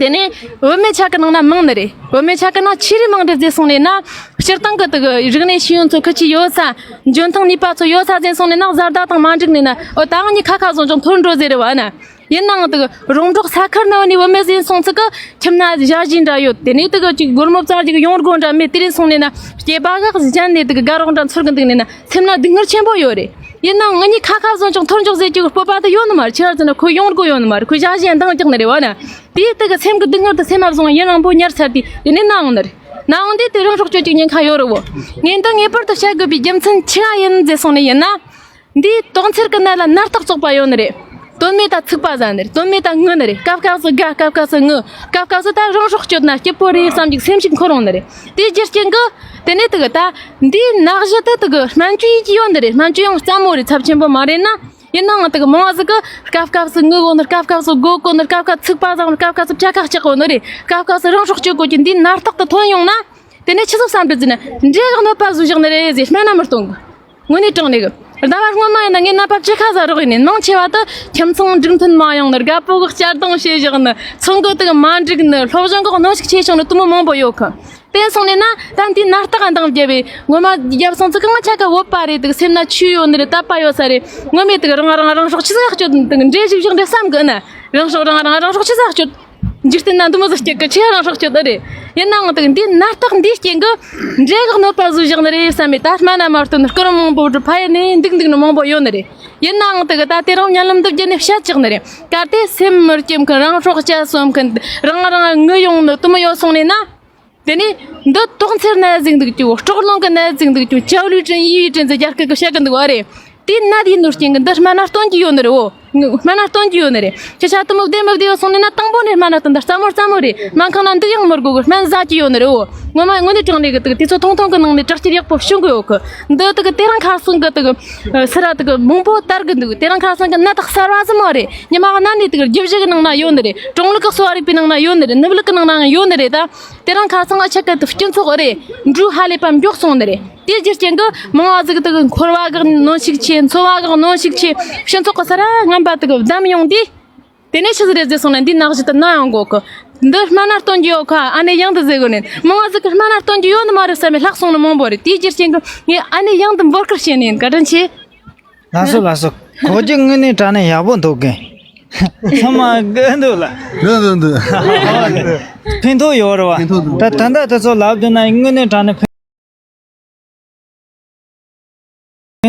དེ་ནས་བུད་མེད་ཆ་གི་ནང་ན་མང་ནི་རེད། བུད་མེད་ཆ་གི་ནང་ཆེ་རིགས་མང་འདྲ་བཟས་སོང་ནས་ན། སྤྱིར་བཏང་གི་དུ་གི་རིག་གནས་ཤེས་ཡོན་ཚོ་ཁུ་ཆེ་ཡོད་ས། འཇོན་ཐང་ནུས་པ་ཚོ་ཡོད་ས་ཟིན་སོང་ནས་ན་བཟའ་ཟླ་དང་མ་འགྲིག་ནས་ན། ཨོ་ད་ང་གཉིས་ཁ་ཁ་བཟོ་ཅོང་འཐོར་འགྲོ་ཟེར་རེད་བ་ན། ཡིན་ནའང་དུ་གི་རོང་འབྲོག་ས་ཁུལ་ནང་ནས་བུད་མེད་ཟིན་སོང་ཚིག་གི་ཁྱིམ་ན་ཞ་ཡི་འདྲ་ཡོད། དེ་ནས་དུ་གི་ཅིག་སྒོར་མོ་བཙལ་ཅིག་ཡོང་སྒོ་འདྲ་མེད། དེ་རིང་སོང་ནས་ན་སྐྱེས་པ་ག་གཞན་ནས་དུ་གི་དགའ་རོགས་འདྲ་འཚོལ་གི་འདུག་ནས་ན་སེམས་ན་སྡུག་བསྔལ་ཆེན་པོ་ཡོད་རེད། ཡིན་ནའང་ང་གཉིས་ཁ་ཁ་བཟོ་ཅོང་འཐོར་འཇོག་ཟེར་རྒྱུ་གི་སྤོབས་པ་དུ་ཡོད་ནི་མ་རེད། ཆི་ར་ཟེར་ན་ཁོ་ཡོང་སྒོ་ཡོད་ནི་མ་རེད། ཁོ་ཞ་ཡི་འདང་རྒྱག་ནི་རེད་བ་ན། དེའི་དུ་གི་སེམས་གི་སྡུག་བསྔལ་དུ་སེམས་མ་བཟུང་ཡུན་རིང་པོ་ཉར་ཚར་དུས་དེ་ནས་ན་འོང་ནི་རེད། ན་འོང་དུས་དེ་རང་སྲོག་གཅོད་ཅིག་ཉེན་ཁ་ཡོད་རེད་བོ། ངས་འདི་ངེས་པར་དུ་བཤད་དགོས་པའི་རྒྱུ་མཚན་ཆི་ཡིན་ཟེར་སོང་ནས་ཡིན་ན། འདིའི་དོགས་འཚེར་གི་ནད་ལ་ནད་རྟགས་བཙོག་པ་ཡོད་ནི་རེད། དོན་མེད་ད་ཚིག་པ་ཟ་ནི་རེད། དོན་མེད་ད་ངུ་ནི་རེད། སྐབས་སྐབས་སུ་དགའ། སྐབས་སྐབས་སུ་ངུ། སྐབས་སྐབས་སུ་ད་རང་སྲོག་གཅོད་ན་སྐྱིད་པོ་རེད་བསམ་གྱི་སེམས་ཤིག་འཁོར་ཡོང་ནི་རེད། དེའི་རྒྱུ་རྐྱེན་གྱིས་དེ་ནས་དེ་གི་ད་འདིའི་ནད་གཞི་དེ་དེ་གི་སྨན་བཅོས་ཡེད་ཀྱི་ཡོད་ནི་རེད། སྨན་བཅོས་ཡང་སླ་མོ་རེད། ཚབས་ཆེན་པོ་མ་རེད་ན། ཡིན་ནའང་དེ་གི་མང་བ་ཟིག་གིས་སྐབས་སྐབས་སུ་ངུ་གོ་ནི། སྐབས་སྐབས་སུ་དགོད་གོ་ནི། སྐབས་སྐབས་ཚིག་པ་ཟ་གོ་ནི། སྐབས་སྐབས་སུ་བྲེལ་ཁ་གཅོག་གོ་ནི་རེད། སྐབས་སྐབས་སུ་རང་སྲོག་གཅོད་དགོས་ཀྱི་འདིའི་ནད་རྟགས་དེ་ཐོན་ཡོང་ན། དེ་ནས་ཆི་ཟིག་བསམ་གི་ཟེར་ན། འདྲེ་གིས་གནོད་པ་བཟོས་བཞག་ནི་རེད་ཟེར་སྨན་སྣ་མི་གཏོང་གི། དངོས་གནས་དྲང་གནས་གི། ཟླ་བ་སྔོན་མ་ཡིན་ན་ངས་ནད་པ་བཅུ་ཁ་ཟིག་རོགས་ཡིན་ནས། མང་ཆེ་བ་དེ་ཁྱིམ་ཚང་འགྲིག་མཐུན་མ་ཡོང་ནི། རྒད་པོ་གིས་གཅར་རྡུང་བྱས་བཞག་ནི། ཚོང་གི་དེ་གི་མ་འགྲིག་ནི། སློབ་སྦྱོང་གི་གནོན་ཤུགས་ཆེ་བྱུང་ནི། དེ་མོ་མང་པོ་ཡོད་གི། དེ་སོང་ནས་ན་ད་འདིའི་ནད་རྟགས་འདང་བརྒྱབ་པས་ངོ་མ་རྒྱབ་སོང་ཙི་གི། ང་ཆ་ག་བོད་པ་རེད། དེ་གི་སེམས་ན་ཆོས་ཡོད་ནི་རེད། དད་པ་ཡོད་ས་རེད། ངོ་མས་དེ་གི་རང་རང་རང་སྲོག་ཆི་ཟིག་གཅོད། དེ་གི་འདྲེ་ཞིག་བཞག་འདྲེ་བསམ་གི་ན། རང་སྲོག་རང་རང་རང་སྲོག་ཆི་ཟིག་གཅོད། འཇིག་རྟེན་ན་འདི་མོ་ཟིག་སྐྱིད་གི། ཁྱེད་རང་སྲོག་གཅོད་དེ་རེད། ཡིན་ནའང་དེ་གི་འདིའི་ནད་རྟགས་འདིའི་རྐྱེན་གྱིས་འདྲེ་གིས་གནོད་པ་བཟོས་བཞག་ནི་རེད་བསམ་མེད། ད་སྨན་སྣ་མ་སྟོན་ནི། སྐུ་རིམ་མང་པོ་སྒྲུབ། ཕ་ཡུལ་ནས་འདུག་འདུག་ནི་མང་པོ་ཡོད་ནི་རེད། ཡིན་ནའང་དེ་གི་ད་དེ་རིང་བརྙན་ལམ་འདི་བརྒྱུད་ནས་བཤད་ཆོག་ནི་རེད། གལ་ཏེ་སེམས་མི་སྐྱིད་མཁན། རང་སྲོག་བཅད་སོང་མཁན། རང་རང་ངུ་ཡོང་ནི་དེ་མོ་ཡོད་སོང་ནས་ན། དེ་ནས་འདི་དོགས་འཚེར་ནད་ཟིག་འདུག་ཅུ། སྲོག་རླུང་གི་ནད་ཟིག་འདུག་ཅུ། ཅའོ་ལུའི་ཀྲིན་ཡི་ཡི་ཀྲིན་ཟེར་རྒྱ་སྐད་གིས་བཤད་གི་འདུག་བ་རེད། དེའི་ནད་ཡིན་ནོ་རྐྱེན་གྱིས་འདི་སྨན་སྣ་སྟོན་གྱི་ཡོད་ནི་རེད། འོ། སྨན་སྣ་སྟོན་གྱི་ཡོད་ནི་རེད། ཁྱེད་ཆ་དེ་མོ་བདེ་མི་བདེ་བ་སོང་ནས་ན། དང་པོ་ནས་སྨན་སྣ་སྟོན། ད་སླ་མོ་སླ་མོ་རེད། སྨན་ཁང་ན་འདུག་ཡང་མི་དགོས་གི། སྨན་ཟ་གྱི་ཡོད་ནི་རེད། འོ། ངོ་མ་དངོས་གནས་དྲང་གནས་གི་དེ་གི་དུས་ཚོད་ཐུང་ཐུང་གི་ནང་ནས་དྲག་སྐྱེད་ཡག་པོ་བྱུང་གི་ཡོད་གི། འདི་དེ་གི་དེ་རིང་ཁ་སང་གི་དེ་གི་ཨ་སི་ར་དེ་གི་མང་པོ་དར་གི་འདུག། དེ་རིང་ཁ་སང་གི་ནད་རྟགས་གསར་བ་ཟིག་མ་རེད། ཉི་མ་གནའ་ནས་དེ་གི་རྒྱུད་བཞི་གི་ནང་ན་ཡོད་ནི་རེད། གྲངས་ལུགས་གི་གསོ་བ་རིག་པའི་ནང་ན་ཡོད་ནི་རེད། ནུབ་ལུགས་གི་ནང་ན་ཡང་ཡོད་ནི་རེད། ད་དེ་རིང་ཁ་སང་ཨ་ཆ་གི་དེ་སྤྱི་ཚོགས་རེད། འགྲོས་ཧ་ལས་པ་མགྱོགས་སོང་ནི་རེད། དེའི་རྒྱུ་རྐྱེན་གྱིས་མང་བ་ཟིག་དེ་གི་འཁོར་བ་གི་གནོན་ཤུགས་ཆེ། འཚོ་བ་གི་གནོན་ཤུགས་ཆེ། སྤྱི་ཚོགས་གི་ས་ར་ངན་པ་དེ་གི་བསྡམས་ཡོང་དུས། དེ་ནས་ཆི་ཟིག་རེད་ཟེར་སོང་ན། འདི་ནད་གཞི་དེ་ན་ཡང་གོ་གི། འདི་སྨན་སྣ་སྟོན་གྱི་ཡོད་ཁ། ཨ་ནེ་ཡང་དེ་ཟེར་གོ་ནས། མང་བ་ཟིག་གིས་སྨན་སྣ་སྟོན་གྱི་ཡོད་ནི་མ་རེད་བསམ་མེད་ལྷག་སོང་ནི་མང་པོ་རེད། དེའི་རྒྱུ་རྐྱེན་གྱིས་ངས་ཨ་ནེ་ཡང་དེ་འབོད་སྐུལ་བྱས་ནས་ཡིན། བཀའ་དྲིན་ཆེ། ལགས་སོ་ལགས་སོ། གོ་རྒྱུ་དངོས་གནས་དྲང་གནས་ཡག་པོ་འདུག་གི། ཚང་མ་དགའ་འདུག་ལ། འདུག་འདུག་འདུག། ཕན་ཐོགས་ཡོད་རེད་བ། ཕན་ཐོགས་འདུག། ད་ད་ལྟ་དེ་ཚོ་ལབ་འདུག་ན་དངོས་གནས་དྲང་གནས་ཕན་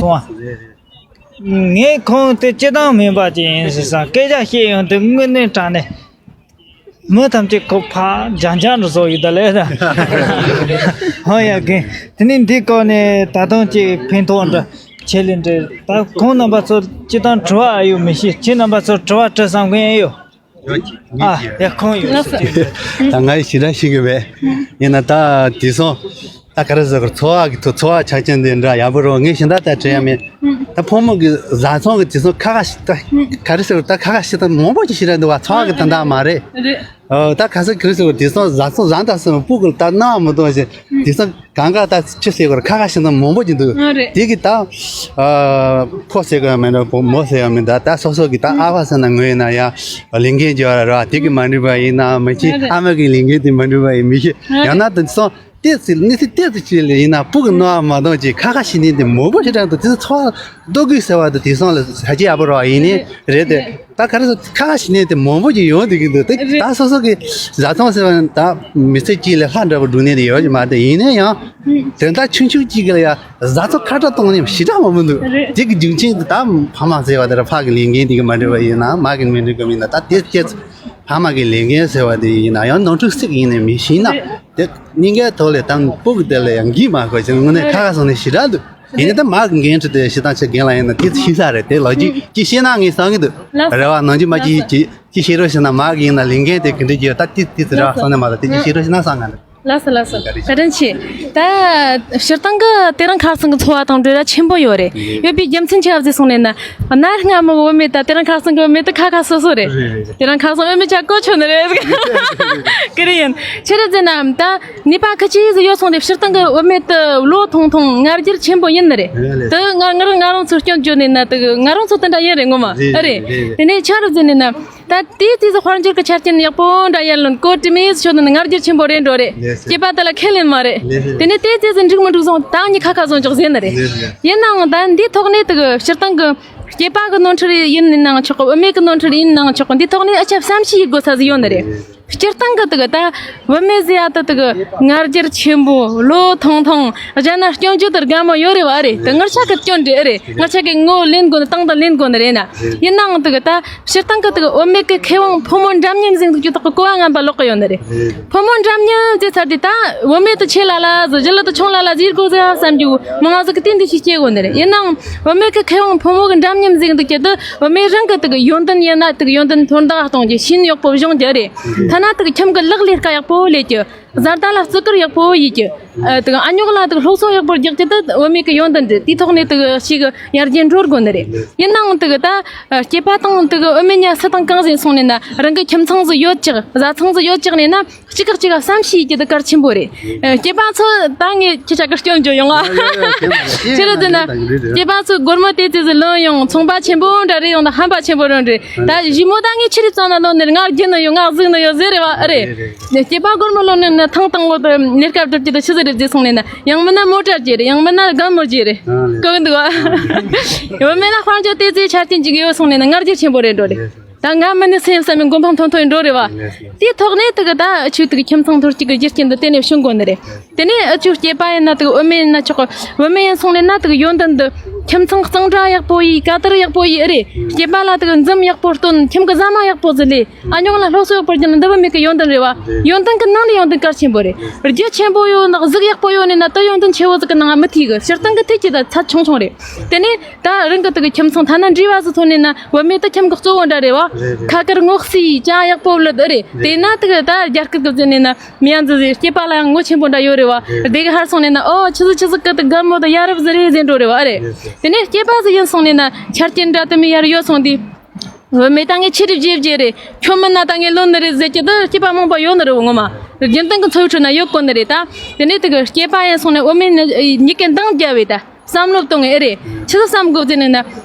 ཐོགས། ངས་ཁོང་དེ་སྤྱི་བཏང་མིན་པ་ཅིག་ཡིན་ཟེར་བསམ། སྐད་ཆ་བཤད་ཡོང་དུས་དངོས་གནས་དྲང་གནས། མི་ཐམས་ཅད་ཁོ་ཕར་འཇང་འཇང་རུ་བཟོ་ཡོད་ད་ལས་ད། ཧོ་ཡ་གི། དེ་ནས་འདི་སྐོར་ནས་ད་དུང་ཅིག་ཕན་ཐོགས་འདྲ་ཆེ་ལེ་འདྲ། ད་ཁོང་རྣམ་པ་ཚོ་སྤྱི་བཏང་དྲི་བ་ཨ་ཡོད་མི་ཤེས། ཁྱེད་རྣམ་པ་ཚོ་དྲི་བ་དྲི་བསམ་མཁན་ཨེ་ཡོད། ཡོད་ཀྱི། ཨ་ཡ་ཁོང་ཡོད་ཟེར་གྱི་འདུག། ད་ང་ཡི་ཞེ་དྲག་ཤེས་གི་མེད། ཡིན་ན་ད་དེང་སང་ད་ག་རེ་ཟེར་གི། འཚོ་བ་གི་ཐོག་འཚོ་བ་ཆ་རྐྱེན་དེ་འདྲ་ཡག་པོ་རེད། ངས་ཞེ་དྲག་ད་དྲན་ཡ་མེད། ད་ཕོ་མོ་གི་བཟའ་ཚང་གི་དེང་སང་ཁ་ཁ་ཞིག་ད་ག་རེ་ཟེར་གི། ད་ཁ་ཁ་ཞིག་ད་མང་པོ་ཅིག་ཞེ་དྲག་འདུག་བ། འཚོ་བ་གི་དོན་དག་མ་རེད། རེད། ཨོ། ད་ག་ཟེར་གི་རེད་ཟེར་བ། དེང་སང་བཟའ་ཚང་བཟའ་ཟླ་ཟེར་བ་སྤུ་གུ་ལ་ད་གནང་མི་གཏོང་ཞིང་། དེང་སང་གང་ག་ད་ཅི་ཟེར་དགོས་རེད། ཁ་ཁ་ཞིག་ད་མང་པོ་ཅིག་འདུག། ཨ་རེད། དེ་གི་ད་ཨ་ཕོ་ཟེར་གི་མི་འདྲ། ཕོ་མོ་ཟེར་གི་མི་འདྲ། ད་སོ་སོ་གི་ད་ཨ་ཕ་ཟེར་ན་ངོས་ན་ཡ་ལས་འགན་ཅིག་ཡོད་ར། དེ་གི་མ་འགྲིག་པ་ཡིན་ན་མི་ཤེས། ཨ་རེད། ཨ་མ་གི་ལས་འགན་དེ་མ་འགྲིག་པ་ཡིན་མི་ཤེས། ཨ་རེད། ཡང་ན་དེང་སང་ཏོག་ཙམ་གནས་ཚུལ་ཏོག་ཙམ་ཅིག་ལ་ཡིན་ན་སྤུ་གུ་གནང་བ་མ་གཏོང་ཅིག་ཁ་ཁ་ཞིག་ནས་དེ་མང་པོ་ཞེ་དྲག་འདུག། དེ་ཚོ་འཚོ་བ་ལྡོག་དགོས་ཟེར་བ་དེ་དེང་སང་ལ་ཧ་ཅང་ཡག་པོ་རེད་བ། ཡིན་ནའི་རེད་དེ། ད་ག་རེ་ཟེར། ཁ་ཁ་ཞིག་ནས་དེ་མང་པོ་ཅིག་ཡོང་བསྡད་ཀྱི་འདུག། དེ་རེད། ད་སོ་སོ་གི་བཟའ་ཚང་ཟེར་བ་ད་མི་ཚེ་གཅིག་ལས་ལྷག་འདྲ་པོ་འགྲོ་ནས་དེ་ཡོད་ཀྱི་མ་རེད། ཡིན་ན་ཡང་དོན་དག་ཆུང་ཆུང་གཅིག་གི་ལ་ཡ་བཟའ་ཚང་ཁ་བྲལ་གཏོང་ནས་ཞེ་དྲག་མང་པོ་འདུག། རེད། དེ་གི་རྒྱུ་མཚན་དེ་ད་ཕ་མ་ཟེར་བ་དེ་ར། ཕ་གི་ལས་འགན་དེ་གི་མ་འགྲིག་པ་ཡིན་ན། མ་གི་མི་འགྲིག་གི་མིན་ན། ད་དེ་སྐྱེས་ཕ་མ་གི་ལས་འགན་ཟེར་བ་དེ་ཡིན་ན་ཡང་ནོར་འཁྲུལ་ཞིག་ཡིན་ནའི་མི་ཤེས་ན། རེད། དེ་སྙིང་གའི་ཐོག་ལས་ད་སྤུ་གུ་དེ་ལ་ཡང་འགྱིག་མ་དགོས་ཅིང་། དངོས་གནས་ཁ་ཁ་སང་ནས་ཞེ་དྲག་འདུག། ཡིན་ནའི་ད་མ་གི་འགན་འཁྲི་དེ་ཞེ་དྲག་ཆེ། རྒན་ལགས་ཡིན་ན་དེ་ཤེས་ས་རེད། དེ་ལོ་རྒྱུས་ཅིག་ཤེས་ན་ངས་བསམ་གི་འདུག། ལགས་སོ། རེ་བ་ནང་རྒྱུ་མ་ཅིག་ཅིག་ཅིག་ཤེས་རོགས་བྱས་ན། མ་གི་ཡིན་ན་ལས་འགན་དེ་ག་འདྲ་ཅིག་ཡོད། ད་དེ་དེ་ཚོ་རེ་བ་བསམ་ནས་མ་གཏོགས་དེ་ཅིག་ཤེས་རོགས་བྱས་ན་བསམ་གི་འདུག། ལགས་སོ་ལགས་སོ། བཀའ་དྲིན་ཆེ། ད་སྤྱིར་བཏང་གི་དེ་རིང་ཁ་སང་གི་འཚོ་བ་དང་འབྲེལ་བ་ཆེན་པོ་ཡོད་རེད། ཡོད་པའི་རྒྱུ་མཚན་ཆི་ཟིག་གསུངས་ནས་ན། གནའ་སྔ་མོ་བུད་མེད་དང་དེ་རིང་ཁ་སང་གི་བུད་མེད་དེ་ཁ་ཁ་སོ་སོ་རེད། རེད་རེད་རེད། དེ་རིང་ཁ་སང་བུད་མེད་ཆགས་གོ་ཆོད་ནི་རེད། ཀི་རེད་ཡིན། ཆི་རེད་ཟེར་ན་ད་ནུས་པ་ཁི་ཆི་ཟིག་ཡོད་སོང་དེ། སྤྱིར་བཏང་གི་བུད་མེད་དེ་ལོ་ཐུང་ཐུང་ང་རྒྱལ་ཆེན་པོ་ཡིན་ནི་རེད། རེད་རེད། དེ་ང་ང་རང་ང་རང་ཚོ་སྐྱོན་བརྗོད་ནས་ན། དེ་ང་རང་ཚོ་དེ་འདྲ་ཡིན་རེད་ངོ་མ། རེད་ཨ་རེད། རེད་རེད། དེ་ནས་ཆི་རེད་ཟེར་ནས་ན། ད་དེའི་དུས་སུ་དཔལ་འབྱོར་གྱི་ཆ་རྐྱེན་ཡག་པོ་འདྲ་ཡར་ལོན་གོ་དྲི་མེད་ཤོད་ནི་ང་རྒྱལ་ཆེན་པོ་རེད་འགྲོ་རེད། ལགས་སོ། སྐྱེས་པ་དེ་ལ་ཁས་ལེན་མ་རེད། ལགས་སོ། དེ་ནས་དེའི་དུས་སུ་འགྲིག་མི་འགྲིག་སོང་ད་ངས་ཁ་ཁ་བཟོ་འཇོག་ཟེར་ནི་རེད། ལགས་སོ། ཡིན་ནའང་ད་འདིའི་ཐོག་ནས་དེ་གི་སྤྱིར་བཏང་གི་སྐྱེས་པ་གི་ནོར་འཁྲུལ་ཡིན་ནའང་ཆོག་གི། བུད་མེད་གི་ནོར་འཁྲུལ་ཡིན་ནའང་ཆོག་གི། འདིའི་ཐོག་ནས་ཨ་ཆ་བསམ་ཤེས་ཡེད་དགོས་ས་ཟིག་ཡོད་ནི་རེད། སྤྱིར་བཏང་གི་དེ་གི་ད་བུད་མེད་ཟེར་ཡ་ད་དེ་གི་ང་རྒྱལ་ཆེན་པོ། ལོ་ཐུང་ཐུང་། གཞན་ན་སྐྱོན་བརྗོད་དེ་དགའ་མོ་ཡོད་རེད་བ། རེད། དེ་ངར་ཆ་གི་སྐྱོན་རེད། རེད། ངར་ཆ་གི་ངོ་ལེན་དགོས་ནི། སྟངས་དེ་ལེན་དགོས་ནི་རེད་ན། ཡིན་ནའང་དེ་གི་ད་སྤྱིར་བཏང་གི་དེ་གི་བུད་མེད་གི་ཁེ་དབང་ཕོ་མོ་འདྲ་མཉམ་ཟེར་འདུག་རྒྱུ་དག་གི་གོ་བ་ངན་པ་ལོག་གི་ཡོད་ནི་རེད། ཕོ་མོ་འདྲ་མཉམ་ཟེར་ཚར་དུས་ད་བུད་མེད་དེ་ཆེ་ལ་ལ་ཟེར། བུ་ལོན་དེ་ཆུང་ལ་ལ་ཟེར་དགོས་ཟེར་བསམ་རྒྱུ་མང་ང་ཟིག་གི་དེ་འདི་ཞིག་སྐྱེ་དགོས་ནི་རེད། ཡིན་ནའང་བུད་མེད་གི་ཁེ་དབང་ཕོ་མོ་གི་འདྲ་མཉམ་ཟེར་འདུག་རྒྱུ་དེ་བུད་མེད་རང་གི་དེ་གི་ཡོན་ཏན་ཡིན་ན་དེ་གི་ཡོན་ཏན་མཐོར་འདེགས་གཏོང་རྒྱུ། ཤེས་ཡོན་ཡག་པོ་སྦྱོང་རྒྱུ་རེད། ཐ་ན་དེ་གི་ཁྱིམ་གི་ལག་ལས་ཀ་ཡག་པོ་ལས་རྒྱུ། བཟའ་ཟླ་ལ་བརྩི་བཀུར་ཡག་པོ་ཡེད་རྒྱུ། ཨ། དེ་གི་ཨ་ཉོག་ལ་དེ་གི་སློབ་གསོ་ཡག་པོ་རྒྱག་རྒྱུ་དེ་བུད་མེད་གི་ཡོན་ཏན་རེད། དེའི་ཐོག་ནས་དེ་གི་ཞིག་གི་ཡར་རྒྱས་འགྲོ་དགོས་ནི་རེད། ཡིན་ནའང་དེ་གི་ད་སྐྱེས་པ་དང་དེ་གི་བུད་མེད་གཉིས་སུ་དང་གང་ཟིག་སོང་ནས་ན་རང་གི་ཁྱིམ་ཚང་ཟིག་ཡོད་ཅག་བཟའ་ཚང་ཟིག་ཡོད་ཅག་ནས་ན། གཅིག་ག་གཅིག་ག་བསམ་ཤེས་རྒྱུ་དེ་གལ་ཆེན་པོ་རེད། ཨ། སྐྱེས་པ་ཚོ་ད་ངས་ཁྱེད་ཅག་གི་སྐྱོན་བརྗོད་ཡོང་ང་། ཡ་ཡ་ཡ། ཁྱེད་རང་ཚོ་ན་སྐྱེས་པ་ཚོ་སྒོར་མོ་དེ་ཙི་ཙི་ལོན་ཡོང་། ཚོང་པ་ཆེན་པོ་འདྲ་རེད་ཡོང་། ད་ཧམ་པ་ཆེན་པོ་རང་རེད། ད་ཞི་མོ་ད་ངས་ཆི་རིག་ཙམ་ན་ལོན་ནི་རེད། ང་རྒྱུ་ནི་ཡོད། ང་གཟུགས་ནི་ཡོད་ཟེར་རེད་བ། ཨ། རེད། རེད། རེད། སྐྱེས་པ་སྒོར་མོ་ལོན་ནི་ན་ཐང་ཐང་ངོ་དེ་གནས་སྐབས་སྒྲུབ་རྒྱུ་དེ་ཆི་ཟིག་རེད་ཟེར་སོང་ནས་ན། ཡང་མིན་ན་མོ་ཊ་རྒྱུ་རེད། ཡང་མིན་ན་རྒན་མོ་རྒྱུ་རེད། ཨ། ལེ། གོ་གི་འདུག་བ། བུད་མེད་ལ་དཔལ་འབྱོར་དེ་ཙི་ཆ་རྐྱེན་ཅིག་ཡོད་སོང་ནས་ན་ང་རྒྱལ་ཆེན་པོ་རེད་འགྲོ་རེད། ད་ང་མིན་ནི་སེམས་བསམ་པའི་མགོ་འཕང་མཐོ་མཐོ་ཡིན་འགྲོ་རེད་བ། དེའི་ཐོག་ནས་དེ་གི་ད་ཆུ་དེ་གི་ཁྱིམ་ཚང་ཐོར་གཅིག་གི་རྒྱུ་རྐྱེན་དུ་དེ་ནས་བྱུང་དགོས་ནི་རེད། དེ་ནས་ཨ་ཆུ་སྐྱེས་པ་ཡིན་ན་དེ་གི་བུད་མེད་ཡིན་ན་ཆོག་གི། བུད་མེད་ཡིན་སོང་ནས་ན་དེ་གི་ཡོན་ཏན་དུ་ཁྱིམ་ཚང་གཙང་སྦྲ་ཡག་པོ་ཡིས། ཀ་དར་ཡག་པོ་ཡིས། ཨེ་རེད། སྐྱེས་པ་ལ་དེ་གི་འཛུམ་ཡག་པོ་སྟོན། ཁྱིམ་གི་ཟ་མ་ཡག་པོ་ཟིག་ལས། ཨ་ཉོག་ལ་སློབ་གསོ་ཡག་པོ་རྒྱུ་ནི་འདི་བུད་མེད་གི་ཡོན་ཏན་རེད་བ། ཡོན་ཏན་གི་ནང་ནས་ཡོན་ཏན་གལ་ཆེན་པོ་རེད། རྒྱུ་ཆེན་པོ་ཡོད་ན་གཟུགས་ཡག་པོ་ཡོད་ནས་ན་དེ་ཡོན་ཏན་ཆེ་བོ་ཟིག་གི་ནང་ང་མི་ཐུག་གི། སྤྱིར་བཏང་གི་ཐུག་རྒྱུ་ད་ཚད་ཆུང་ཆུང་རེད། དེ་ནས། ད་རང་གི་དེ་གི་ཁྱིམ་ཚང་ཐ་ན་འབྲེལ་བ་ཟིག་ཐོན་ནས་ན་བུད་མེད་དེ་ཁྱིམ་གི་གཙོ་བོ་འདྲ་རེད་བ། རེད་རེད། ཁ་དཀར་ངོ་བསུ་ཡིས། ཅ་ཡག་པོ་བླུད། རེད། རེད། དེ་ན་དེ་གི་ད་རྒྱ་སྐད་གི་བརྩིས་ནས་ན་མི་ཡང་འཛི་ཟིག་སྐྱེས་པ་ལ་ཡང་ངོ་ཆེན་པོ་འདྲ་ཡོད་རེད་བ། རེད། དེ་གི་ཧར་སོང་ནས་ན་ཨོ་ཆི་ཟིག་ཆི་ཟིག་གི་དེ་དགའ་མོ་དེ་ཡ་རབས་ཟིག་རེད་ཟེར་འགྲོ་རེད་བ། རེད། རེད་རེད། དེ་ནས་སྐྱེས་པ་ཟིག་ཡིན་སོང་ནས་ན་ཆ་རྐྱེན་འདྲ་དེ་མི་ཡར་ཡོད་སོང་དུས། བུད་མེད་ད་ངས་ཆི་རེད་བརྗེད་བརྗེད་རེད། ཁྱོད་མིན་ན་ད་ངས་ལོན་ནི་རེད་ཟེར་གྱི་འདི་སྐྱེས་པ་མང་པོ་ཡོད་ནི་རེད་བ། ངོ་མ་རྒྱུན་ལྡན་གྱི་འཚོ་བའི་ཁྲོད་ན་ཡོད་གོ་ནི་རེད་ད། དེ་ནས་དེ་གི་སྐྱེས་པ་ཡིན་སོང་ནས་བུད་མེད་ནི་གཉིས་ཀའི་འདང་རྒྱབ་བས་ད། བསམ་བློ་གཏོང་ངེས་ཨེ་རེད། ཆི་ཟིག་བསམ་དགོས་ཟེར་ནས་ན།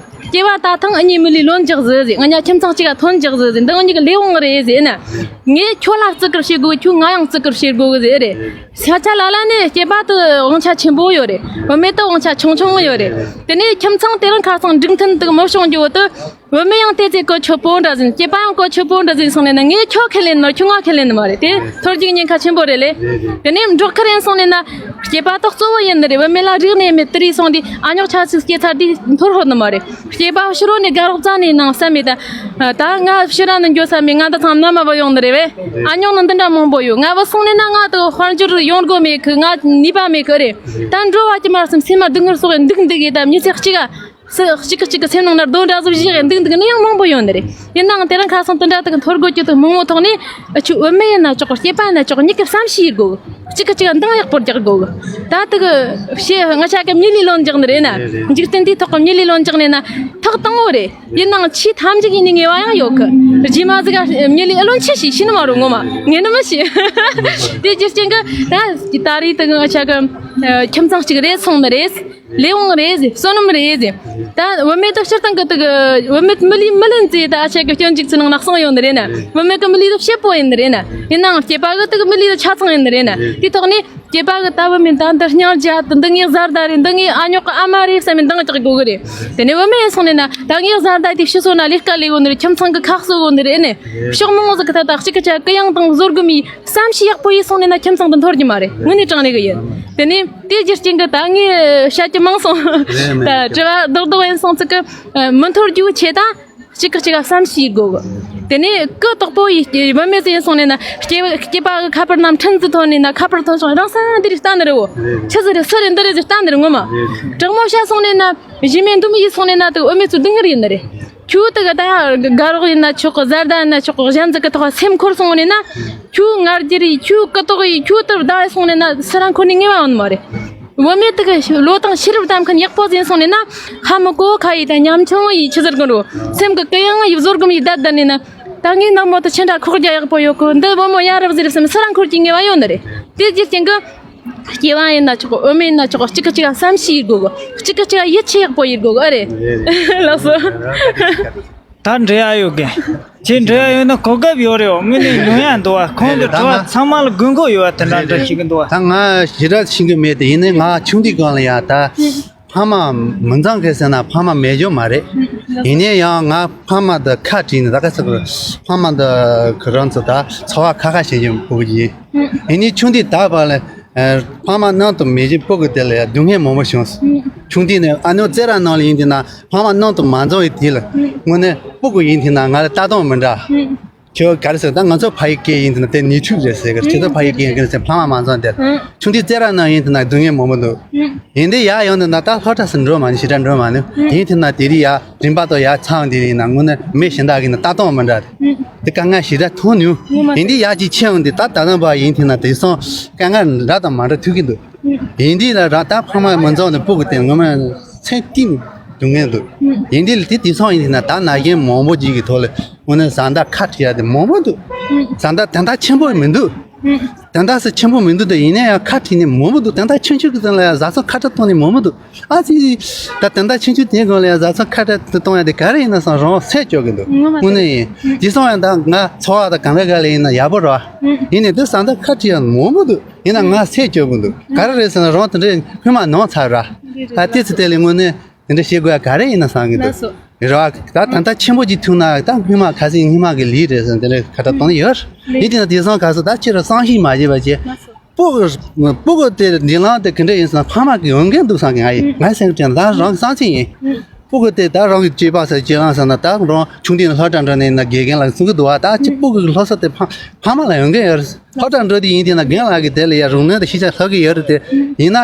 སྐྱེ་བ་ད་ཐེངས་ཨ་མྱེས་མི་ལུས་ལོན་རྒྱག་ཟེར་ཟེར། ང་གཉིས་ཁྱིམ་ཚང་གཅིག་ག་ཐོན་རྒྱག་ཟེར་ཟེར། འདི་ང་གཉིས་ཀྱི་ལས་དབང་རེད་ཟེར་ན། ངས་ཁྱོད་ལ་བརྩི་བཀུར་བྱེད་དགོས། ཁྱོད་ང་ཡང་བརྩི་བཀུར་བྱེད་དགོས་ཟེར་ཨེ་རེད། ས་ཆ་ལ་ལ་ནས་སྐྱེ་བ་དེ་དབང་ཆ་ཆེན་པོ་ཡོད་རེད། བུད་མེད་དེ་དབང་ཆ་ཆུང་ཆུང་ཡོད་རེད། དེ་ནས་ཁྱིམ་ཚང་དེ་རིང་ཁ་སང་འགྲིག་མཐུན་དུ་མི་བྱུང་རྒྱུ་བོ་དེ། བུད་མེད་ཡང་དེ་ཚེ་གོ་ཆོད་པོ་འདྲ་ཟིན། སྐྱེས་པ་ཡང་གོ་ཆོད་པོ་འདྲ་ཟིན་སོང་ནས་ན། ངས་ཁྱོད་ཁས་ལེན་ནོ། ཁྱོད་ང་ཁས་ལེན་ནི་མ་རེད་དེ། ཐོར་རྒྱུག་ཉེན་ཁ་ཆེན་པོ་རེད་ལེ། དེ་ནས་འབྲོག་ཁར་ཡིན་སོང་ནས་ན། སྐྱེས་པ་དེ་གཙོ་བོ་ཡིན་ནི་རེད། བུད་མེད་ལ་རིག་གནས་མེད་དེ་རེད་སོང་དུས་ཨ་ཉོག་ཆ་ཚིག་སྐྱེ་ཚར་དུས་འཐོར་ཧོད་ནི་མ་རེད། སྐྱེས་པ་ཕྱི་རོལ་ནས་དགའ་རོགས་རྩ་ནས་ནང་བསམ་མེད་ད། ད་ང་ཕྱི་ར་ནས་འགྱོ་བསམ་མེད། ང་ད་ཚང་མནའ་མ་བུད་ཡོང་ནི་རེད་བས། ཨ་ཉོག་ནི་འདི་འདྲ་མང་པོ་ཡོད། ང་བུད་སོང་ནས་ན་ང་དེ་དཔལ་འབྱོར་ཡོང་སྒོ་མེད་གི། ང་ནུས་པ་མེད་གི་རེད། ད་འགྲོ་བ་ཀྱི་མར་སེམས་སེམས་མ་སྡུག་བསྔལ་སོགས་འདུག་འདུག་གི། ད་མྱི་ཚེ་གཅིག་ག་སུ་གཅིག་གི་གཅིག་གི་སེམས་ནང་ན་རྡོ་འདྲ་ཟིག་བཞག་ཡང་འདུག་འདུག་ནི་ཡང་མང་པོ་ཡོད་ནི་རེད། ཡིན་ནའང་དེ་རིང་ཁ་སང་དེ་འདྲ་དག་མཐོར་འགོད་རྒྱུ་དག་མང་བོ་ཐོག་ནས་ཨ་ཆུ་བུད་མེད་ཡིན་ན་ཆོག་གི། སྐྱེས་པ་ཡིན་ན་ཆོག་གི། གཉིས་ཀྱི་བསམ་ཤེས་ཡེད་དགོས་གི། གཅིག་གི་གཅིག་འདང་ཡག་པོ་རྒྱག་དགོས་གི། ད་དེ་གི་ཤེས་ང་ཆ་གི་མྱི་ལས་ལོན་རྒྱག་ནི་རེད་ན། འཇིག་རྟེན་འདིའི་ཐོག་གི་མྱི་ལས་ལོན་རྒྱག་ནི་ན་ཐག་དང་བོ་རེད། ཡིན་ནའང་ཆེས་མཐའ་མཇུག་ཡིན་ནི་ངེས་པ་ཡང་ཡོད་གི། རྗེས་མ་ཟིག་ག་མྱི་ལས་ཨ་ལོན་ཆི་ཞིག་ཤེས་ནི་མ་རུང་། ངོ་མ་ངས་ནི་མི་ཤེས། དེ་རྒྱུ་རྐྱེན་གི་ད་ད་རེས་དེ་གི་ང་ཆ་གི་ཁྱིམ་ཚང་གཅིག་རེད་སོང་ནི་རེད། ལས་དབང་རེད་ཟེར། བསོད་ནམས་རེད་ཟེར། ད་བུད་མེད་དེ་སྤྱིར་བཏང་གི་དེ་གི་བུད་མེད་མི་ལུས་མི་ལེན་ཟེར། ད་ཨ་ཆ་གི་སྐྱོན་འཇུག་ཚུལ་ནང་ན་གསུངས་ཡོད་ནི་རེད་ན། བུད་མེད་གི་མི་ལུས་དེ་བྱེད་པོ་ཡིན་ནི་རེད་ན། ཡིན་ནའང་སྐྱེས་པ་གི་དེ་གི་མི་ལུས་དེ་ཆ་ཚང་ཡིན་ནི་རེད་ན། དེའི་ཐོག་ནས་སྐྱེས་པ་གི་ད་བུད་མེད་ད་འདི་སྙིང་རྗེ་དེ། འདི་ངའི་བཟའ་ཟླ་རེད། འདི་ངའི་ཨ་ཉོག་གི་ཨ་མ་རེད་བསམ་ནས་འདང་རྒྱག་དགོས་གི་རེད། དེ་ནས་བུད་མེད་ཡིན་སོང་ནས་ན། ད་ངའི་བཟའ་ཟླ་དེ་ཕྱི་སོ་ན་ལས་ཀ་ལས་གོ་ནི་རེད། ཁྱིམ་ཚང་གི་ཁ་གསོ་གོ་ནི་རེད་ནས། ཕྱོགས་མང་བོ་ཟིག་གི་ཐད་ད་གཅིག་གི་ཆ་གུ་ཡངས་དང་བཟོད་སྒོམ་ཡིས། བསམ་ཤེས་ཡག་པོ་ཡིན་སོང་ནས་ན་ཁྱིམ་ཚང་དེ་འཐོར་རྒྱུ་མ་རེད། དངོས་གནས་དྲང་གནས་གི་ཡིན། དེ་ནས་དེ་རྒྱུ་རྐྱེན་གི་ད་ངས་བཤད་རྒྱུ་མང་སོང་། རེད་མེད། ད་དྲི་བ་རྡོག་རྡོག་ཡིན་སོང་ཚིག་གི་མི་འཐོར་རྒྱུ་ཆེད་ད་གཅིག་གི་གཅིག་ག་བསམ་ཤེས་དགོས་གི། དེ་ནས་གུ་དོག་པོ་ཡིས་བུད་མེད་ཚོ་ཡིན་སོང་ནས་ན་སྐྱེ་སྐྱེས་པ་གི་ཁ་པར་ནང་འཕྲིན་ཟིག་ཐོན་ནས་ན། ཁ་པར་ཐོན་སོང་རང་ས་འདི་རིགས་ལྟ་ནི་རེད་བོ། ཆི་ཟིག་རེད་སུ་རེད་འདི་རེད་ཟེར་ལྟ་ནི་རེད། ངོ་མ་དྲང་མོ་བཤད་སོང་ནས་ན། གཞི་མེད་འདུམ་ཡིས་སོང་ནས་ན་དེ་བུད་མེད་ཚོ་སྡུག་བསྔལ་ཡིན་ནི་རེད། ཁྱོད་དེ་གི་ད་ཡ་དགའ་རོགས་ཡིན་ན་ཆོག་གི། བཟའ་ཟླ་ཡིན་ན་ཆོག་གི། གཞན་ཟིག་གི་ཐོག་སེམས་འཁོར་སོང་ནས་ན། ཁྱོད་ང་རྒྱལ་ཡིས། ཁྱོད་ཀི་ཏོག་ཡིས། ཁྱོད་དེ་བདག་ཡིས་སོང་ནས་ན་སུ་རང་འཁོར་ནས་ངེས་པ་ཡོང་ནི་མ་རེད། བུད་མེད་དེ་གི་བློ་དང་ཤེས་རབ་ལྡན་མཁན་ཡག་པོ་ཟིག་ཡིན་སོང་ནས་ན། ཧ་མི་གོ་ཁ་ཡིས་ད་ཉམ་ཆུང་ཡིས་ཆི་ཟེར་གི་འགྲོ། སེམས་གི་གུ་ཡངས་ཡིས་བཟོད་སྒོམ་ཡིས་བསྡད་བསྡད་ནས་ན། ད་ངའི་ནག་མོ་དེ་ཆི་འདྲ་ཁོག་རྒྱ་ཡག་པོ་ཡོད་གི། འདི་བུ་མོ་ཡ་རབས་ཟིག་རེད་བསམ་སུ་རང་འཁོར་གྱི་ངེས་པ་ཡོད་ནི་རེད། དེ་རྒྱུ་རྐྱེན་གི་སྐྱེ་བ་ཡིན་ན་ཆོག་གི། བུད་མེད་ཡིན་ན་ཆོག་གི། གཅིག་གི་གཅིག་ག་བསམ་ཤེས་ཡེད་དགོས་གི། གཅིག་གི་གཅིག་ག་ཡིད་ཆེས་ཡག་པོ་ཡེད་དགོས་གི། ཨ་རེད། ལགས་སོ། ད་འདྲི་ཡ་ཡོད་གི། ཁྱེད་འདྲི་ཡ་ཡོད་ན་གོ་སྐབས་ཡོད་རེད། དངོས་གནས་ཉུང་ཡ་འདུག་བ། ཁོང་གི་དྲི་བ་ཚང་མ་ལ་དགོས་མཁོ་ཡོད་བ། དེ་འདྲ་འདྲ་ཞིག་གི་འདུག་བ། ད་ང་ཞེ་དྲག་ཤེས་གི་མེད་དེ། ཡིན་ནའི་ང་ཆུང་དུས་སྒང་ལ་ཡ་ད་ཕ་མ་མི་འཚམ་མཁན་ཟེར་ན་ཕ་མ་མེད་རྒྱུ་མ་རེད། ཡིན་ནའི་ཡང་ང་ཕ་མ་དང་ཁ་བྲལ་ནས་ད་ག་ཚོད་ཕ་མ་དང་ཁོ་རང་ཚོ་ད་འཚོ་བ་ཁ་ཁ་བྱེད་ཀྱི་ཡོད་པ་ཡིན། ཡིན་ནའི་ཆུང་དུས་ད་བར་ལ་ཨ་ཕ་མ་ནང་དུ་མེད་ཅིང་སྤུ་གུ་དེ་ལ་ཡང་སྡུག་བསྔལ་མང་པོ་བྱུང་། ཆུང་དུས་ནས་ཨ་ནུ་རྩེད་ར་ནང་ལ་ཡིན་དུས་ན་ཕ་མ་ནང་དུ་མ་འཛོམས་པའི་དུས་ལ་དངོས་གནས་སྤུ་གུ་ཡིན་དུས་ན་ང་ལ་ལྟ་སྟངས་མི་འདྲ། ཁྱོད་ག་རེ་ཟེར་ད་ང་ཚོ་ཕ་ཡི་སྐད་ཡིན་དུས་ན་དེ་ནི་ཕྱུགས་རེད་ཟེར་གི་ཁྱེད་ཚོ་ཕ་ཡི་སྐད་ཡིན་གི་ཟེར་ཕ་མ་མ་འཛོམས་དེ། ཆུང་དུས་རྩེད་ར་ནང་ཡིན་དུས་ན་སྡུག་བསྔལ་མང་པོ་འདུག་ཡིན་དེ་ཡར་ཡོང་དུས་ན་ད་སློབ་གྲྭ་སུ་འགྲོ་མ་ནུས་ཞེ་དྲག་འགྲོ་མ་ནུས་ཡིན་དུས་ན་དེ་རིང་ཡར་རིམ་པ་དང་ཡར་ཚང་དེ་ཡིན་ན་དངོས་གནས་མི་གཞན་དག་གིས་ན་ལྟ་སྟངས་མི་འདྲ་རེད། དེ་དཀའ་ངལ་ཞེ་དྲག་མཐོང་ནུས། ཡིན་དེ་ཡར་ཅིག་ཕྱིན་འོང་དུས་ད་ད་ལྟ་བ་ཡིན་དུས་ན་དེང་སང་དཀའ་ངལ་འདྲ་དང་མ་འདྲ་ཐུག་གི་འདུག་ཡིན་དུས་ལ་ར་ད་ཕ་མ་མ་འཛོམས་དུས་སྤུ་གུ་དེ་ངོ་མ་མཚན་ལྟས་སྡུག་བསྔལ་འདུག་ཡིན་དུས་ལ་དེ་དེང་སང་ཡིན་དུས་ན་ད་ན་གཞོན་མང་པོ་ཅིག་གི་ཐོག་ལ་དངོས་གནས་བཟའ་ཟླ་ཁ་བྲལ་ཡ་དེ་མང་པོ་འདུག་བཟའ་ཟླ་དོན་དག་ཆེན་པོ་མི་འདུག་དོན་དག་སུ་ཆེན་པོ་མི་འདུག་དེ་ཡིན་ན་ཡང་ཁ་བྲལ་ནས་མང་པོ་འདུག་དོན་དག་ཆུང་ཆུང་གི་སྟེང་ལ་ཡང་བཟའ་ཚང་ཁ་བྲལ་གཏོང་ནས་མང་པོ་འདུག་ཨ་ཙི། ད་དོན་དག་ཆུང་ཆུང་དེའི་སྒང་ལ་ཡང་བཟའ་ཚང་ཁ་བྲལ་དུ་གཏོང་ཡ་དེ་ག་རེ་ཡིན་ན་སང་རང་སེམས་སྐྱོ་གི་འདུག་ངོ་མ་དངོས་གནས་ཡིན། དེ་སོང་ཡང་ད་ང་ཚོ་བ་དང་གང་ག་ག་ལ་ཡིན་ན་ཡག་པོ་རེད་བ། ཡིན་ནའི་དེ་བཟའ་ཟླ་ཁ་བྲལ་ཡང་མང་པོ་འདུག་ཡིན་ན་ང་སེམས་སྐྱོ་གི་འདུག་ག་རེ་རེད་ཟེར་ན་རང་དེ་འདྲའི་སྔོན་མ་ནང་ཚར་ར། ད་དེ་ཚོ་དེ་ལས་དངོས་གནས་དེ་འདྲ་བྱེད་དགོས་ཡ་ག་རེ་ཡིན་ན་བསམ་གི་འདུག་ལགས་སོ། རེད་བ། ད་ད་ལྟ་ཆེན་པོ་ཅིག་ཐུག་ན་ད་སྔོན་མ་ཁ་སང་སྔོན་མ་གི་ལས་རེད་ཟེར་དེ་འདྲ་ཁ་བྲལ་གཏོང་ཡོད། ཡིན་དེ་ན་དེང་སང་ག་ཚོད་ད་ཁྱེད་རང་བསམ་ཤེས་མ་བྱེད་པ་བྱས། ལགས་སོ། སྤུ་གུ་སྤུ་གུ་དེ་འདི་ལང་དེ་ག་འདྲ་ཡིན་ཟེར་ན་ཕ་མ་གི་འོས་འགན་འདུག་བསམ་གི་ང་ཡིན་ང་སེམས་ཀྱི་ད་རང་གི་བསམ་ཚུལ་ཡིན། སྤུ་གུ་དེ་ད་རང་གི་སྤྱོད་པ་ཟེར་སྤྱོད་ལམ་ཟེར་ན་ད་རང་ཆུང་དུས་ནས་སློབ་གྲྭ་འགྲོ་ནས་ཡིན་ན་དགེ་རྒན་ལ་གསུང་གི་འདུག་བ། ད་ཅི་སྤུ་གུ་གི་སློབ་གསོ་དེ་ཕ་ཕ་མ་ལ་འོས་འགན་ཡོད་རེད། སློབ་གྲྭ་འགྲོ་དུས་ཡིན་དེ་ན་རྒན་ལགས་ཀྱི་དེ་ལ་ཡ་རོགས་ངན་དང་ཤེས་བྱ་ལྷག་གི་ཡོད་རེད་དེ། ཡིན་ན་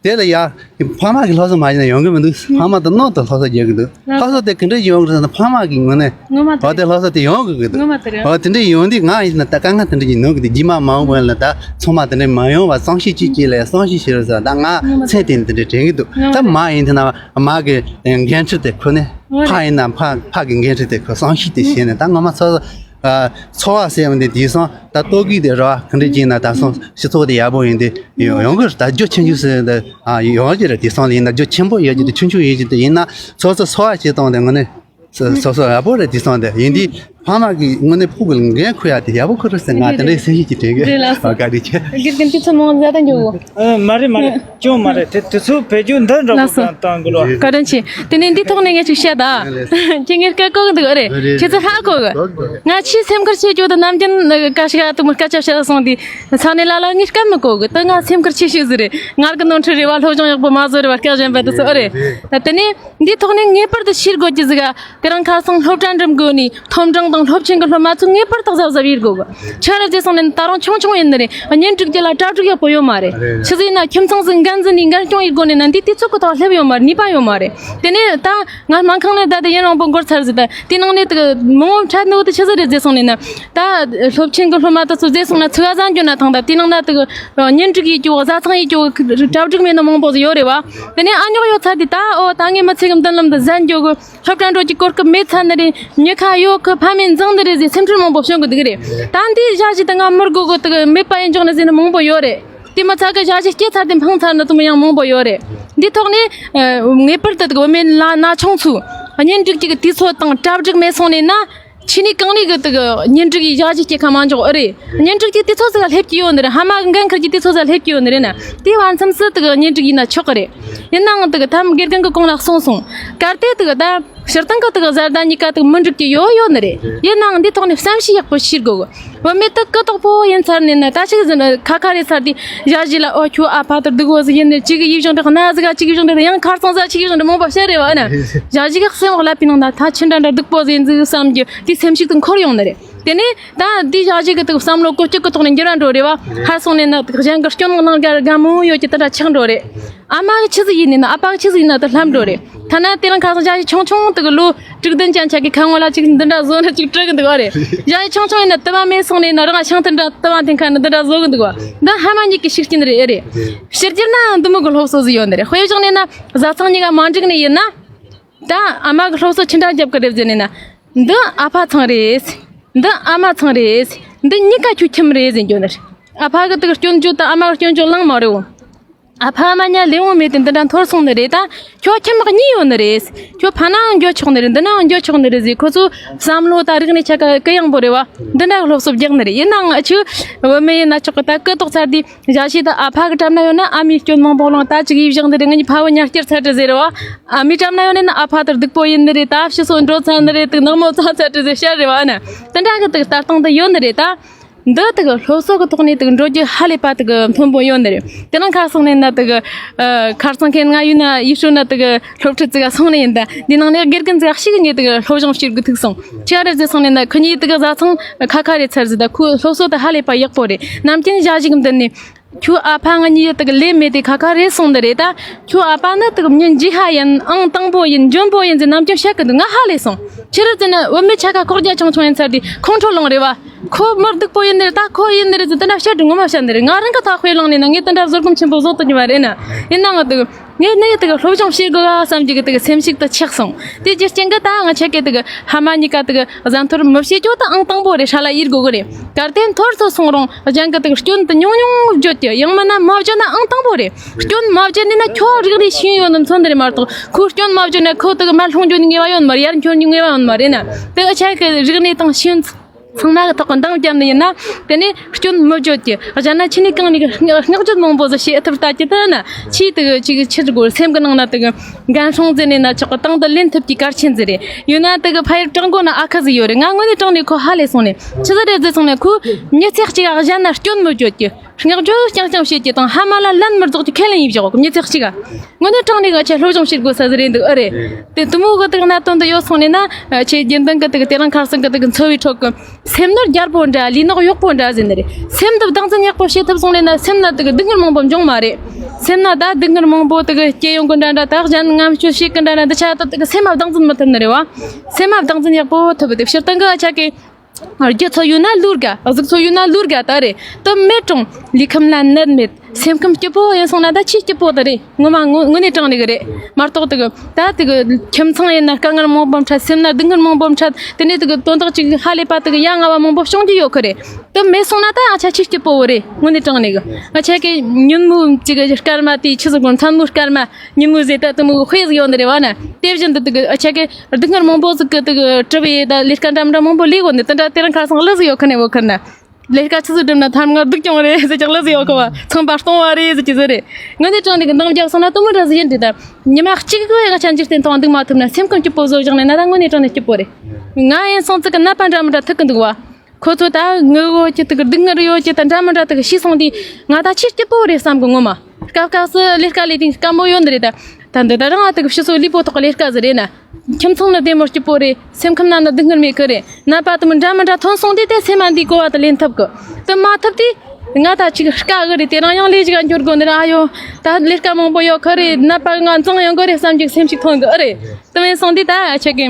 དེ་ལ་ཡ་ཕ་མ་གི་སློབ་གསོ་མ་བྱས་ན་ཡོང་གི་མི་འདུག་ཕ་མ་དང་ནང་དུ་སློབ་གསོ་རྒྱག་གི་འདུག་སློབ་གསོ་དེ་ག་འདྲ་ཡོང་གི་རེད་ཟེར་ན་ཕ་མ་གི་ངོས་ནས་ངོ་མ་དེ་རེད། འོ་དེ་སློབ་གསོ་དེ་ཡོང་དགོས་ཀྱི་འདུག་ངོ་མ་དེ་རེད། འོ་དེ་འདྲ་ཡོང་དུས་ང་ཡིན་ན་ད་དཀའ་ངལ་དེ་འདྲ་ཅིག་ནང་གི་འདུག་རྗེས་མ་མ་འོངས་པ་ལ་ད་ཚང་མ་དེ་འདྲ་མ་ཡོང་བ་བསམ་ཤེས་ཅིག་ཅིག་ལ་བསམ་ཤེས་བྱེད་རོགས་ཟེར་ད་ང་མཚན་དེ་ནི་དེ་འདྲ་དྲན་གི་འདུག་ད་མ་ཡིན་དེ་ན་མ་གི་འགན་འཁྲི་དེ་ཁོ་ནས་ཕ་ཡིན་ན་ཕ་ཕ་གི་འགན་འཁྲི་དེ་ཁོ་བསམ་ཤེས་དེ་བྱས་ནས་ད་ངོ་མ་ཚོ། ཨ། འཚོ་བ་ཟེར་བ་འདི་དེང་སང་ད་ལྟོ་གོས་དེ་ར་བ་ག་འདྲ་ཅིག་ན་ད་སོང་སྤྱི་ཚོགས་དེ་ཡག་པོ་ཡིན་དེ་ཡོང་ཡོང་གི་རེད། ད་རྒྱུ་ཆུང་ཆུང་ཟེར་འདི་ཨ་ཡོང་གི་རེད། དེང་སང་ལ་ཡིན་ན་རྒྱུ་ཆེན་པོ་ཡོད་ཀྱི་དེ་ཆུང་ཆུང་ཡོད་ཀྱི་དེ་ཡིན་ན་སོ་སོ་འཚོ་བ་བྱེད་སྟངས་དེ་དངོས་གནས་སོ་སོ་ཡག་པོ་རེད། དེང་སང་དེ་ཡིན་དུས་ཕ་མ་གི་དངོས་གནས་ཕྲུ་གུ་ལ་འགན་འཁུར་ཡ་དེ་ཡག་པོ་ཁུར་རོགས་ཟེར་ང་དེ་འདྲའི་སེམས་ཤུགས་ཀྱིས་དྲན་གི་རེད། ལགས་སོ། ཨ་བཀའ་དྲིན་ཆེ། དགེ་རྒན་དུས་ཚོད་མང་ཟད་ད་འགྱོ་གོ་ཨ་མ་རེད་མ་རེད། ཅུང་མ་རེད། དེ་དུས་ཚོད་བེད་སྤྱོད་འདི་འདྲ་ལགས་སོ། པོ་གཏོང་གི་ལོ། བཀའ་དྲིན་ཆེ། དེ་ནས་འདི་ཐོག་ནས་ངས་ཅིག་བཤད་ད། ཁྱེད་ངས་སྐད་གོ་གི་འདུག་ཨ་རེད། ཁྱེད་ཚོ་ཧ་གོ་གི་ང་ཆེས་སེམས་ཁུར་ཆེ་རྒྱུ་དང་ནམ་རྒྱུན་བཀའ་ཤག་ཏུ་མི་སྐད་ཆ་བཤད་སོང་དུས་ཚང་ནས་ལ་ལ་ངས་སྐད་མི་གོ་གི་ད་ང་སེམས་ཁུར་ཆེ་ཤོས་ཟིག་རེད། ང་གི་ནོར་འཁྲུལ་རེད་བ། སློབ་སྦྱོང་ཡག་པོ་མ་བཟོ་རེད་བ། སྐད་གཞན་པ་དུ་ཚོ་ཨ་རེད། ད་དེ་ནས་འདི་ཐོག་ནས་ངེས་པར་དུ་ཤེས་དགོས་ཀྱི་ཟིག་ག་དེ་རིང་ཁ་སང་སློབ་གྲྭ་འགྲིམ་དགོས་ནི་མཐོ་འབྲིང་དང་སློབ་ཆེན་གྱི་སློབ་མ་ཚོ་ངེས་པར་དུ་གཟབ་གཟབ་ཡེད་དགོས་གི་ཆི་རེད་ཟེར་སོང་ནས་ད་རུང་ཆུང་ཆུང་ཡིན་ནི་རེད། གཉེན་སྒྲིག་རྒྱུ་ལ་གྲ་སྒྲིག་ཡག་པོ་ཡོད་མ་རེད། ཆི་ཟིག་ཡིན་ན་ཁྱིམ་ཚང་ཟིག་འགན་འཛིན་ནས་འགན་སྐྱོང་ཡེད་དགོས་ནས་ན་འདི་དུས་ཚོད་ཀྱི་ཐོག་སླེབས་ཡོད་མ་རེད། ནུས་པ་ཡོད་མ་རེད། དེ་ནས་ད་ང་སྨན་ཁང་ནས་ད་ལྟ་ཡུན་རིང་པོ་འགོར་ཚར་ཟིག་ད་དེ་ནང་ནས་དུ་མང་པོ་འཕྲད་ནོ་དུ་ཆི་ཟིག་རེད་ཟེར་སོང་ནས་ན་ད་སློབ་ཆེན་གྱི་སློབ་མ་དུ་ཚོ་ཟེར་སོང་ན་ཚིག་ག་ཟ་འགྱོ་ན་ཐང་ད་དེ་ནང་ན་དུ་གཉེན་སྒྲིག་ཡེད་རྒྱུ་བཟའ་ཚང་ཡེད་རྒྱུ་གྲ་སྒྲིག་མེད་ནོ་མང་པོ་ཟིག་ཡོད་རེད་བ། དེ་ནས་ཨ་ཉོག་ཡོད་ཚར་དུས་ད་ཨོ་ད་ངས་མི་ཚེ་གི་མདུན་ལམ་དུ་ཟ་འགྱོ་གི་སློབ་གྲྭ་འགྲོ་རྒྱུ་གོ་སྐབས་མེད་ཚར་ནི་རེད། མྱི་ཁ་ཡོད་གི་ཕ་མས་འཛིང་ནི་རེད་ཟེར་སེམས་ཁྲལ་མང་པོ་བྱུང་གི་འདུག་རེད། ད་འདི་ཞག་ཅིག་ད་ང་མི་དགོས་གི་དུ་མེད་པ་ཡིན་འཇོག་ནི་ཟེར་ནི་མང་པོ་ཡོད་རེད། དེ་མ་ཚད་གི་ཞག་ཅིག་སྐྱེས་ཚར་དེ་འཕངས་ཚར་ནི་དུ་མི་ཡང་མང་པོ་ཡོད་རེད། འདི་ཐོག་ནས་ངེས་པར་དུ་དུ་བུད་མེད་ལ་ན་ཆུང་ཚོས་གཉེན་སྒྲིག་གི་དུས་ཚོད་དང་གྲ་སྒྲིག་མེད་སོང་ནས་ན། ཕྱི་ནས་གང་ནས་གི་དུ་གཉེན་སྒྲིག་གི་ཞག་ཅིག་སྐྱེས་ཁ་མ་འཇོག་ཨེ་རེད། གཉེན་སྒྲིག་གི་དུས་ཚོད་ཟིག་སླེབས་ཀྱི་ཡོད་ནི་རེད། ཕ་མ་གི་འགན་འཁུར་གྱི་དུས་ཚོད་ཟིག་སླེབས་ཀྱི་ཡོད་ནི་རེད་ན། དེ་བར་མཚམས་སུ་དུ་གཉེན་སྒྲིག་ཡིན་ན་ཆོག་གི་རེད། ཡིན་ནའང་དུ་གི་ཐམ་དགེ་རྒན་གི་གོང་ལ་གསུངས་སོང་། གལ་ཏེ་དུ་གི་ད་སྤྱིར་བཏང་གི་དུ་གི་བཟའ་ཟླ་གཉིས་ཀ་དུ་མི་འགྲིག་གི་ཡོད་ཡོད་ནི་རེད། ཡིན་ནའང་འདི་ཐོག་ནས་བསམ་ཤེས་ཡག་པོ་བྱེད་དགོས། བུད་མེད་དུ་གུ་དོག་པོ་ཡིན་ཚར་ནས་ན་ད་ཅིག་ཟིན་ཁ་ཁ་རེད་ཚར་དུས་ཞ་ཞི་ལ་ཨོ་ཁྱོད་ཨ་ཕ་དུ་སྡུག་བོ་ཟིག་ཡིན་ནི་ཅིག་ཡིད་བཞིན་དུ་གནའ་ཟིག་ག་ཅིག་ཡིད་བཞིན་དུ་ཡང་ཁར་སང་ཟ་ཅིག་ཡིད་བཞིན་དུ་མང་པོ་བཤད་རེད་བ་ཨ་ན། ཞ་ཞི་གི་སེམས་འོག་ལ་པའི་ནང་ན་ད་ཆི་འདྲ་འདྲ་སྡུག་པོ་ཟིག་ཡིན་ཟིག་བསམ་རྒྱུ་དེ་སེམས་ཤུགས་དུ་འཁོར་ཡོང་ནི་རེད། དེ་ནས་ད་འདི་ཞ་ཞི་གི་དུ་བསམ་བློ་ཀོ་སྐྱུག་གི་ཐོག་ནས་འགྱུར་བ་འགྲོ་རེད་བ། ཧ་སོང་ནས་ན་དུ་གཞན་གི་སྐྱོན་ནང་དགའ་མོ་ཡོད་ཀྱི་དེ་འདྲ་ཆགས་འགྲོ་རེད། ཨ་མ་གི་ཆི་ཟིག་ཡིན་ནས་ན་ཨ་ཕ་གི་ཆི་ཟིག་ཡིན་ན་དུ་ལྷམ་འགྲོ་རེད། ཐ་ན་དེ་རིང་ཁ་སང་ཞ་ཞི་ཆུང་ཆུང་དུ་གི་ལོ་དྲུག་བདུན་ཅན་ཆ་གི་ཁ་ངོ་ལ་ཅིག་འདི་འདྲ་བཟོ་ན་ཅིག་སྤྲད་གི་འདུག་བ་རེད། ཞ་ཞི་ཆུང་ཆུང་ཡིན་ན་དུ་མ་མེད་སོང་ནས་ན་རང་ཤང་དུ་འདྲ་དུ་མ་དེ་ཁ་ནས་འདི་འདྲ་བཟོ་གི་འདུག་བ། འདི་ཧ་མ་གཉིས་ཀྱི་ཤུགས་རྐྱེན་རེད་ཨེ་རེད། ཕྱི་རྒྱལ་ན་འདི་མོ་གི་སློབ་གསོ་ཟིག་ཡོད་ནི་རེད། དཔེ་བཞག་ནས་ན་བཟའ་ཚང་གཉིས་ཀ་མ་འགྲིག་ནས་ཡིན་ན། ད་ཨ་མ་གི་སློབ་གསོ་ཅི་འདྲ་རྒྱབ་གི་རེད་ཟེར་ནས་ན། འདི་ཨ་ཕ་ཚང་རེད། འདི་ཨ་མ་ཚང་རེད། འདི་གཉིས་ཀ་ཁྱོད་ཁྱིམ་རེད་ཟེར་རྒྱུ་ནི་རེད། ཨ་ཕ་གི་དུ་སྐྱོན་བརྗོད་དང་ཨ་མ་གི་སྐྱོན་བརྗོད་བླངས་མ་རེད་འོ། ཨ་ཕ་མ་ཉལ་ལས་འོང་མེད་དེ་འདི་འདྲ་འཐོར་སོང་ནི་རེད་ད། ཁྱོད་ཁྱིམ་གཉིས་ཡོད་ནི་རེད། ཁྱོད་ཕ་ནའང་འགྱོ་ཆོག་ནི་རེད། འདི་ནའང་འགྱོ་ཆོག་ནི་རེད་ཟེར། ཁོ་ཚོ་བསམ་བློ་ད་རིག་གནས་ཆ་ག་གུ་ཡངས་པོ་རེད་བ། འདི་འདྲ་གི་སློབ་གསོ་རྒྱག་ནི་རེད། ཡིན་ནའང་ཨ་ཆུ་བུད་མེད་ཡིན་ན་ཆོག་གི། ད་གུ་དོག་ཚར་དུས་ཞ་ཞི་ད་ཨ་ཕ་གི་གྲམ་ན་ཡོད་ན་ཨ་མའི་སྐྱོན་མང་པོ་བླངས། ད་ཅིག་ཡིད་བཞག་འདི་རེད། ངེད་གཉིས་ཕ་བུ་ཉལ་སྐྱེར་ཚར་དྲི་ཟེར་བ། ཨ་མའི་གྲམ་ན་ཡོད་ནི་ན་ཨ་ཕ་ད་སྡུག་པོ་ཡིན་ནི་རེད། ད་ཕྱི་སོ་འགྲོ་ཚར་ནི་རེད། དུ་ནག་མོ་ཚ་ཚར་དྲི་ཟེར་བཤད་རེད་བ། ཨ་ན་དེ་འདྲ་གི་དུ་ལྟ་སྟངས་དུ་ཡོད་ནི་རེད་ད། འདི་དག་སློབ་གསོ་གི་ཐོག་ནས་དག་འགྲོ་རྒྱུ་ཧ་ལས་པ་དག་མཐོན་པོ་ཡོད་ནི་རེད། དེ་རིང་ཁ་སང་ནས་ན་དག་ཨ་ཁར་སང་ཁེན་ང་ཡུལ་ན་ཡུལ་ཤུལ་ན་དག་སློབ་ཁྲིད་ཙི་ག་སོང་ནས་ཡིན་ད། འདི་ནང་ནས་དགེ་རྒན་ཙི་ག་ཞིག་ངས་དག་སློབ་སྦྱོང་བྱེད་དགོས་ཐུག་སོང་། ཆི་རེད་ཟེར་སོང་ནས་ན་ཁོ་གཉིས་དག་བཟའ་ཚང་ཁ་ཁ་རེད་ཚར་ཟིག་ད། ཁོའི་སློབ་གསོ་དེ་ཧ་ལས་པ་ཡག་པོ་རེད། ནམ་རྒྱུན་ཞ་ཞི་གི་མདུན་ནས། ཁྱོད་ཨ་ཕ་ང་གཉིས་དག་ལས་མེད་དེ་ཁ་ཁ་རེད་སོང་ནི་རེད་ད། ཁྱོད་ཨ་ཕ་ནི་དག་མྱི་འཇིགས་ཧ་ཡིན། ཨང་དང་པོ་ཡིན། འཇོན་པོ་ཡིན་ཟེར་ནམ་རྒྱུན་བཤད་གི་འདུག་ང་ཧ་ལས་སོང་། ཆི་རེད་ཟེར་ན་བུད་མེད་ཆ་ག་ཁོག་རྒྱ་ཆུང་ཆུང་ཡིན་ཚར་དུས་ཁོང་ཁྲོ་ལངས་རེད་བ། ཁོ་མི་སྡུག་པོ་ཡིན་ནི་རེད་ད། ཁོ་ཡིན་ནི་རེད་ཟེར་དེ་འདྲ་བཤད་དུ་ངོ་མ་བཤད་ནི་རེད། ང་རང་གི་ཐག་དཔེ་བླངས་ནས་ན་ངས་དེ་འདྲ་བཟོད་སྒོམ་ཆེན་པོ་བཟོ་ཐུབ་ཀྱི་མ་རེད་ན། ཡིན་ནའང་དག་ངས་ནི་དག་སློབ་སྦྱོང་བྱེད་དགོས་བསམ་གྱི་གི་དག་སེམས་ཤུགས་དེ་ཆག་སོང་། དེ་རྒྱུ་རྐྱེན་གི་ད་ང་ཆ་གི་དག་ཕ་མ་གཉིས་ཀ་དག་བཟའ་འཐོར་མི་བྱེད་རྒྱུ་ད་ཨང་དང་པོ་རེད། ཧྲ་ལ་ཡིར་དགོས་གི་རེད། གལ་ཏེ་འཐོར་སོ་སོང་རུང་གཞན་གི་དག་སྐྱོན་དེ་ཉུང་ཉུང་བརྗོད་ཀྱི། ཡང་མིན་ན་མ་བརྗོད་ན་ཨང་དང་པོ་རེད། སྐྱོན་མ་བརྗོད་ནས་ན་ཁྱོད་རིག་གནས་ཤེས་ཡོན་ནི་མཚོན་ནི་རེད་མ་གཏོགས། ཁོའི་སྐྱོན་མ་བརྗོད་ན་ཁོ་དག་མར་ལྷུང་རྒྱུ་ནི་ངེས་པ་ཡོད་མ་རེད། ཡར་འཁྱོལ་རྒྱུ་ངེས་པ་ཡོད་མ་རེད་ན། དེ་ཨ་ཆ་གི་རིག་གནས་དང་ཤེས་ཡོན་ཚང་མ་གི་ཐོག་གི་འདང་བརྒྱབ་ནི་ཡིན་ན། དེ་ནས་སྐྱོན་མི་བརྗོད་ཀྱི། གཞན་ན་ཆི་ནས་གང་ནས་གི་བསྔགས་བརྗོད་མང་པོ་ཟིག་བྱེད་ཐུབ་ལྟ་ཀྱི། དེ་ན་ཆེས་དག་ཅིག་ཆི་ཟིག་དགོས། སེམས་གི་ནང་ན་དག་འགན་སྲུང་ཟེར་ནས་ན་ཆོག་གི། དང་དུ་ལེན་ཐུབ་ཀྱི་གལ་ཆེན་ཟིག་རེད། ཡོད་ན་དག་ཕ་ཡུལ་དྲང་དགོས་ན་ཨ་ཁ་ཟིག་ཡོད་རེད། ང་དངོས་གནས་དྲང་ནས་ཁོ་ཧ་ལས་སོང་ནས། ཆི་ཟིག་རེད་ཟེར་སོང་ན་ཁོ་མྱི་ཚེ་གཅིག་ག་གཞན་ན་སྐྱོན་མི་བརྗོད་ཀྱི། བསྔགས་བརྗོད་རྐྱང་རྐྱང་བྱེད་ཀྱི་དང་ཕ་མ་ལ་ལན་མི་རྫོགས་ཀྱི་ཁས་ལེན་ཡིན་བཞག་གོ། མྱི་ཚེ་གཅིག་ག་དངོས་གནས་དྲང་ནས་ང་ཆ་སློབ་སྦྱོང་བྱེད་དགོས་ས་ཟིག་རེད་འདུག་ཨ་རེད། དེ་དུ་མོ་གི་དག་གནད་དོན་འདི་ཡོད་སོང་ནས་ན། ཆེས་རྒྱུན་ལྡན་གི་དག་དེ་རིང་ཁ་སང་གི་དག་འཚོ་བའི་ཁྲོད་གི་སེམས་ནི་རྒྱལ་པོ་འདྲ། ལུས་ནག་གཡོག་པོ་འདྲ་ཟེར་ནི་རེད། སེམས་འདི་བདག་འཛིན་ཡག་པོ་བྱེད་ཐུབ་སོང་ནས་ན་སེམས་ན་དག་སྡུག་བསྔལ་མང་པོ་འབྱུང་མ་རེད། སེམས་ན་ད་སྡུག་བསྔལ་མང་པོ་དག་སྐྱེ་ཡོང་གི་འདྲ་འདྲ། ད་གཞན་ངམ་སྐྱོ་ཤས་གི་འདྲ་འདྲ་འདི་ཆ་ད་དག་སེམས་མ་བདག་འཛིན་མི་ཐུབ་ནི་རེད་བ། སེམས་མ་བདག་འཛིན་ཡག་པོ་ཐུབ་དེ་ཕྱིར་བཏང་གི་ཨ་ཆ་གི་རྒྱུ་ཚོ་ཡོད་ན་ལུར་དགའ། གཟུགས་ཚོ་ཡོད་ན་ལུར་དགའ་ད་རེད། དུ་མེད་གྲོང་ལུས་ཁམས་ལ་ནད་མེད། སེམས་ཁམས་སྐྱིད་པོ་ཡིན་སོང་ན་ད་ཆེས་སྐྱིད་པོ་དེ་རེད། ངོ་མ་དངོས་དངོས་གནས་དྲང་ནས་གི་རེད་མ་གཏོགས། དེ་གི་ད་དེ་གི་ཁྱིམ་ཚང་ཡིན་ན་དཀའ་ངལ་མང་པོ་འཕྲད། སེམས་ན་སྡུག་བསྔལ་མང་པོ་འཕྲད། དེ་ནས་དེ་གི་དོན་དག་ཅིག་ཧ་ལས་པ་དེ་གི་ཡ་ང་བ་མང་པོ་བྱུང་རྒྱུ་ཡོད་གི་རེད། དེ་མེད་སོང་ན་ད་ང་ཆ་ཆེས་སྐྱིད་པོ་བོ་རེད། དངོས་གནས་དྲང་ནས་གི་ང་ཆ་གི་ཉིན་མོ་ཅིག་གི་སྐར་མ་དེ་ཆི་ཟིག་གོ། མཚན་མོའི་སྐར་མ་ཉིན་མོ་ཟེར་ད་དེ་མོ་དཔེ་ཟིག་ཡོད་ནི་རེད་བ་ན། དེ་བཞིན་དུ་དེ་གི་ང་ཆ་གི་སྡུག་བསྔལ་མང་པོ་ཟིག་གི་དེ་གི་གྲུབ་ཡས་ད་ལས་ཀ་འདྲ་མི་འདྲ་མང་པོ་ལས་གོ་ནི། དེ་འདྲ་དེ་རིང་ཁ་སང་གླུ་ཟིག་ཡོད་གི་ནས་བོ་གི་ན། ལས་ཀ་ཆི་ཟིག་སྒྲུབ་ན་ཐར་མ་སྡུག་གྱོང་རེད་ཟེར་ཀྱང་ལ་ཟིག་ཡོད་གི་བ། ཚང་པ་སྟོང་བ་རེད་ཟེར་གྱི་ཟིག་རེད། ངོ་ནས་དྲང་ནས་གི་འདང་རྒྱབ་སོང་ན་དུ་མི་འདྲ་ཟིག་ཡིན་འདྲི་ད། ཉི་མ་གཅིག་གི་ང་ཆ་འཇིག་རྟེན་ཐོག་འདུག་མ་ཐུབ་ན་སེམས་ཁམས་སྐྱིད་པོ་བཟོ་བཞག་ནས་ན་ད་ངོ་ནས་དྲང་ནས་སྐྱིད་པོ་རེད། ང་ཡིན་སོང་ཙི་གི་ནད་པ་འདྲ་མི་འདྲ་ཐུག་གི་འདུག་བ། ཁོ་ཚོ་ད་ངུ་གོ་ཅི་ཐུག་གི་སྡུག་བསྔལ་ཡོད་ཅི་ད་འདྲ་མི་འདྲ་ཐུག་གི་ཤི་སོང་དུས་ང་ད་ཆེས་སྐྱིད་པོ་རེད་བསམ་གི་ངོ་མ། སྐབས་སྐབས་སུ་ལས་ཀ་ལས་དུས་དཀའ་མོ་ཡོད་འདི་རེད་ད། ད་འདི་ད་རང་ཨ་ཐུག་ཕྱི་སོ་ལུས་པོ་ཐོག་གི་ལས་ཀ་ཟིག་རེད་ན། ཁྱིམ་ཚང་ནི་བདེ་མོ་སྐྱིད་པོ་རེད། སེམས་ཁམས་ན་ནི་སྡུག་བསྔལ་མེད་གི་རེད། ནད་པ་དུ་མི་འདྲ་མི་འདྲ་ཐོན་སོང་དུས་དེ་སེམས་མ་འདི་གོ་བ་དུ་ལེན་ཐུབ་གི། དུ་མ་ཐུབ་དུས་ང་ད་ཅིག་དཀའ་གི་རེད། དེ་རང་ཡང་ལས་ཅིག་འགྱུར་དགོས་འདི་རང་ཨ་ཡོ། ད་ལས་ཀ་མང་པོ་ཡོད་གི་རེད། ནད་པ་ང་འཛིང་ཡོང་གི་རེད་བསམ་གྱི་སེམས་ཅིག་ཐོན་གི་ཨ་རེད། དུ་མེད་སོང་དུས་ད་ཨ་ཆ་གི་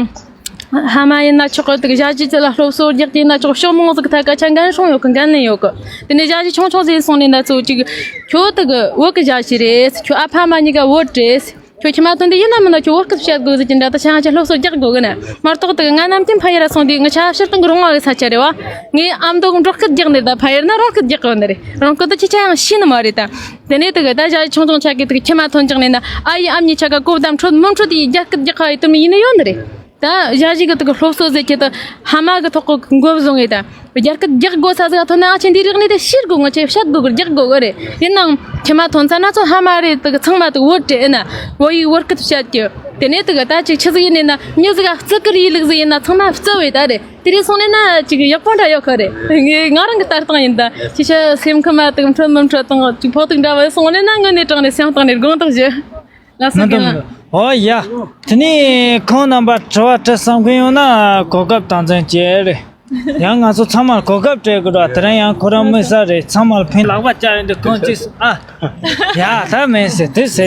ཕ་མ་ཡིན་ན་ཆོག་གི། དུ་ཞ་ཞི་ཅི་ལ་སློབ་གསོ་རྒྱག་གི་ཡིན་ན་ཆོག་ཕྱོགས་མང་ཟིག་ཐད་ཀ་ཆ་འགན་སྲུང་ཡོད་གི། འགན་ལེན་ཡོད་གི། དེ་ནས་ཞ་ཞི་ཆུང་ཆུང་ཟིག་སོང་ནས་ན་ཚོ་ཅིག་ཁྱོད་དུ་གི་བོད་གི་ཞ་ཞི་རེད། ཁྱོད་ཨ་ཕ་མ་གཉིས་ཀ་བོད་རེད། ཁྱོད་ཁྱིམ་མ་ཐོན་དུས་ཡིན་ན་མིན་ན་ཁྱོད་བོད་སྐད་བཤད་དགོས་ཟེར་གྱི་འདྲ། ད་ཆ་ང་ཆ་སློབ་གསོ་རྒྱག་དགོས་གི་ན་མ་གཏོགས་དུ་ང་ནམ་རྒྱུན་ཕ་ཡུལ་ལ་སོང་དུས་ང་ཆ་ཕྱིར་བཏང་གི་རོང་བ་གི་ས་ཆ་རེད་བ། ངའི་ཨ་མདོ་གི་འབྲོག་སྐད་རྒྱག་ནི་རེད། ད་ཕ་ཡུལ་ན་རོང་སྐད་རྒྱག་གི་ཡོད་ནི་རེད། རོང་སྐད་དུ་ཅི་ཆ་ཡང་ཤེས་ནི་མ་རེད་ད། དེ་ནས་དུ་གི་ད་ཞ་ཆུང་ཆུང་ཆ་གི་དུ་གི་ཁྱིམ་མ་ཐོན་ཀྱང་ནས་ན་ཨ་ཡི་ཨ་མྱེས་ཆ་ག་གོ་བརྡ་འཕྲོད་མི་འཕྲོད་དུ་ཡི་རྒྱ་སྐད་རྒྱག་ག་ཡི་དུ་མི་ཡིན་ནི་ཡོད་ནི་རེད། ད་ཞ་ཞི་གི་དུ་གི་སློབ་གསོ་ཟེར་གྱི་དུ་ཕ་མ་གི་ཐོག་གི་མགོ་བཟུང་ངེ་ད། རྒྱ་སྐད་རྒྱག་དགོས་ས་ཟིག་ཐོན་ན་ང་ཆེ་འདི་རིག་གནས་དེ་ཤེས་དགོས། ང་ཆེ་བཤད་དགོས་གི་རྒྱག་དགོས་གི་རེད། ཡིན་ནའང་ཁྱིམ་མ་ཐོན་ས་ན་ཚོ་ཕ་མ་རེད། དུ་གི་ཚང་མ་དུ་བོད་རེད། ཨེ་ན་བོད་ཡིག་བོད་སྐད་བཤད་རྒྱུ། དེ་ནས་དུ་གི་ད་ཅིག་ཆི་ཟིག་ཡིན་ནས་ན་མྱི་ཟིག་ག་བརྩི་བཀུར་ཡི་ལུགས་ཟིག་ཡིན་ན་ཚང་མ་བརྩི་བས་ད་རེད། དེ་རེད་སོང་ནས་ན་ཅིག་ཡག་པོ་འདྲ་ཡོད་ཁ་རེད། ངས་ང་རང་གི་ལྟ་སྟངས་ཡིན་ད། ཅི་ཤ་སེམས་ཁམས་མ་དུ་འཕྲོད་མི་འཕྲོད་དང་ཅིག་ཕོག་ཐུག་འདྲ་བ་སོང་ནས་ན་ངོ་ནས་དྲང་ནས་སེམས་གཏིང་ནས་དགོངས་དག་ཞུ། ལགས་སོ། ང་རྒན་ལགས། ཨོ་ཡ། དེ་ནས་ཁོང་རྣམ་པ་དྲི་བ་དྲི་བསམ་མཁན་ཡོད་ན་གོ་སྐབས་དམ་འཛིན་བྱེད་རེད། ཡང་ང་ཚོ་ཚང་མར་གོ་སྐབས་སྤྲད་དགོས་ར། དེ་རིང་ཡང་ཁོ་རང་དམིགས་བསལ་རེད། ཚང་མར་ཕན་ལག་པ་བཅར་ཡོང་དུས་ཁོང་ཅིག་ཨ། ཡ་ད་མེད་ཟེར་དེ་ཟེར།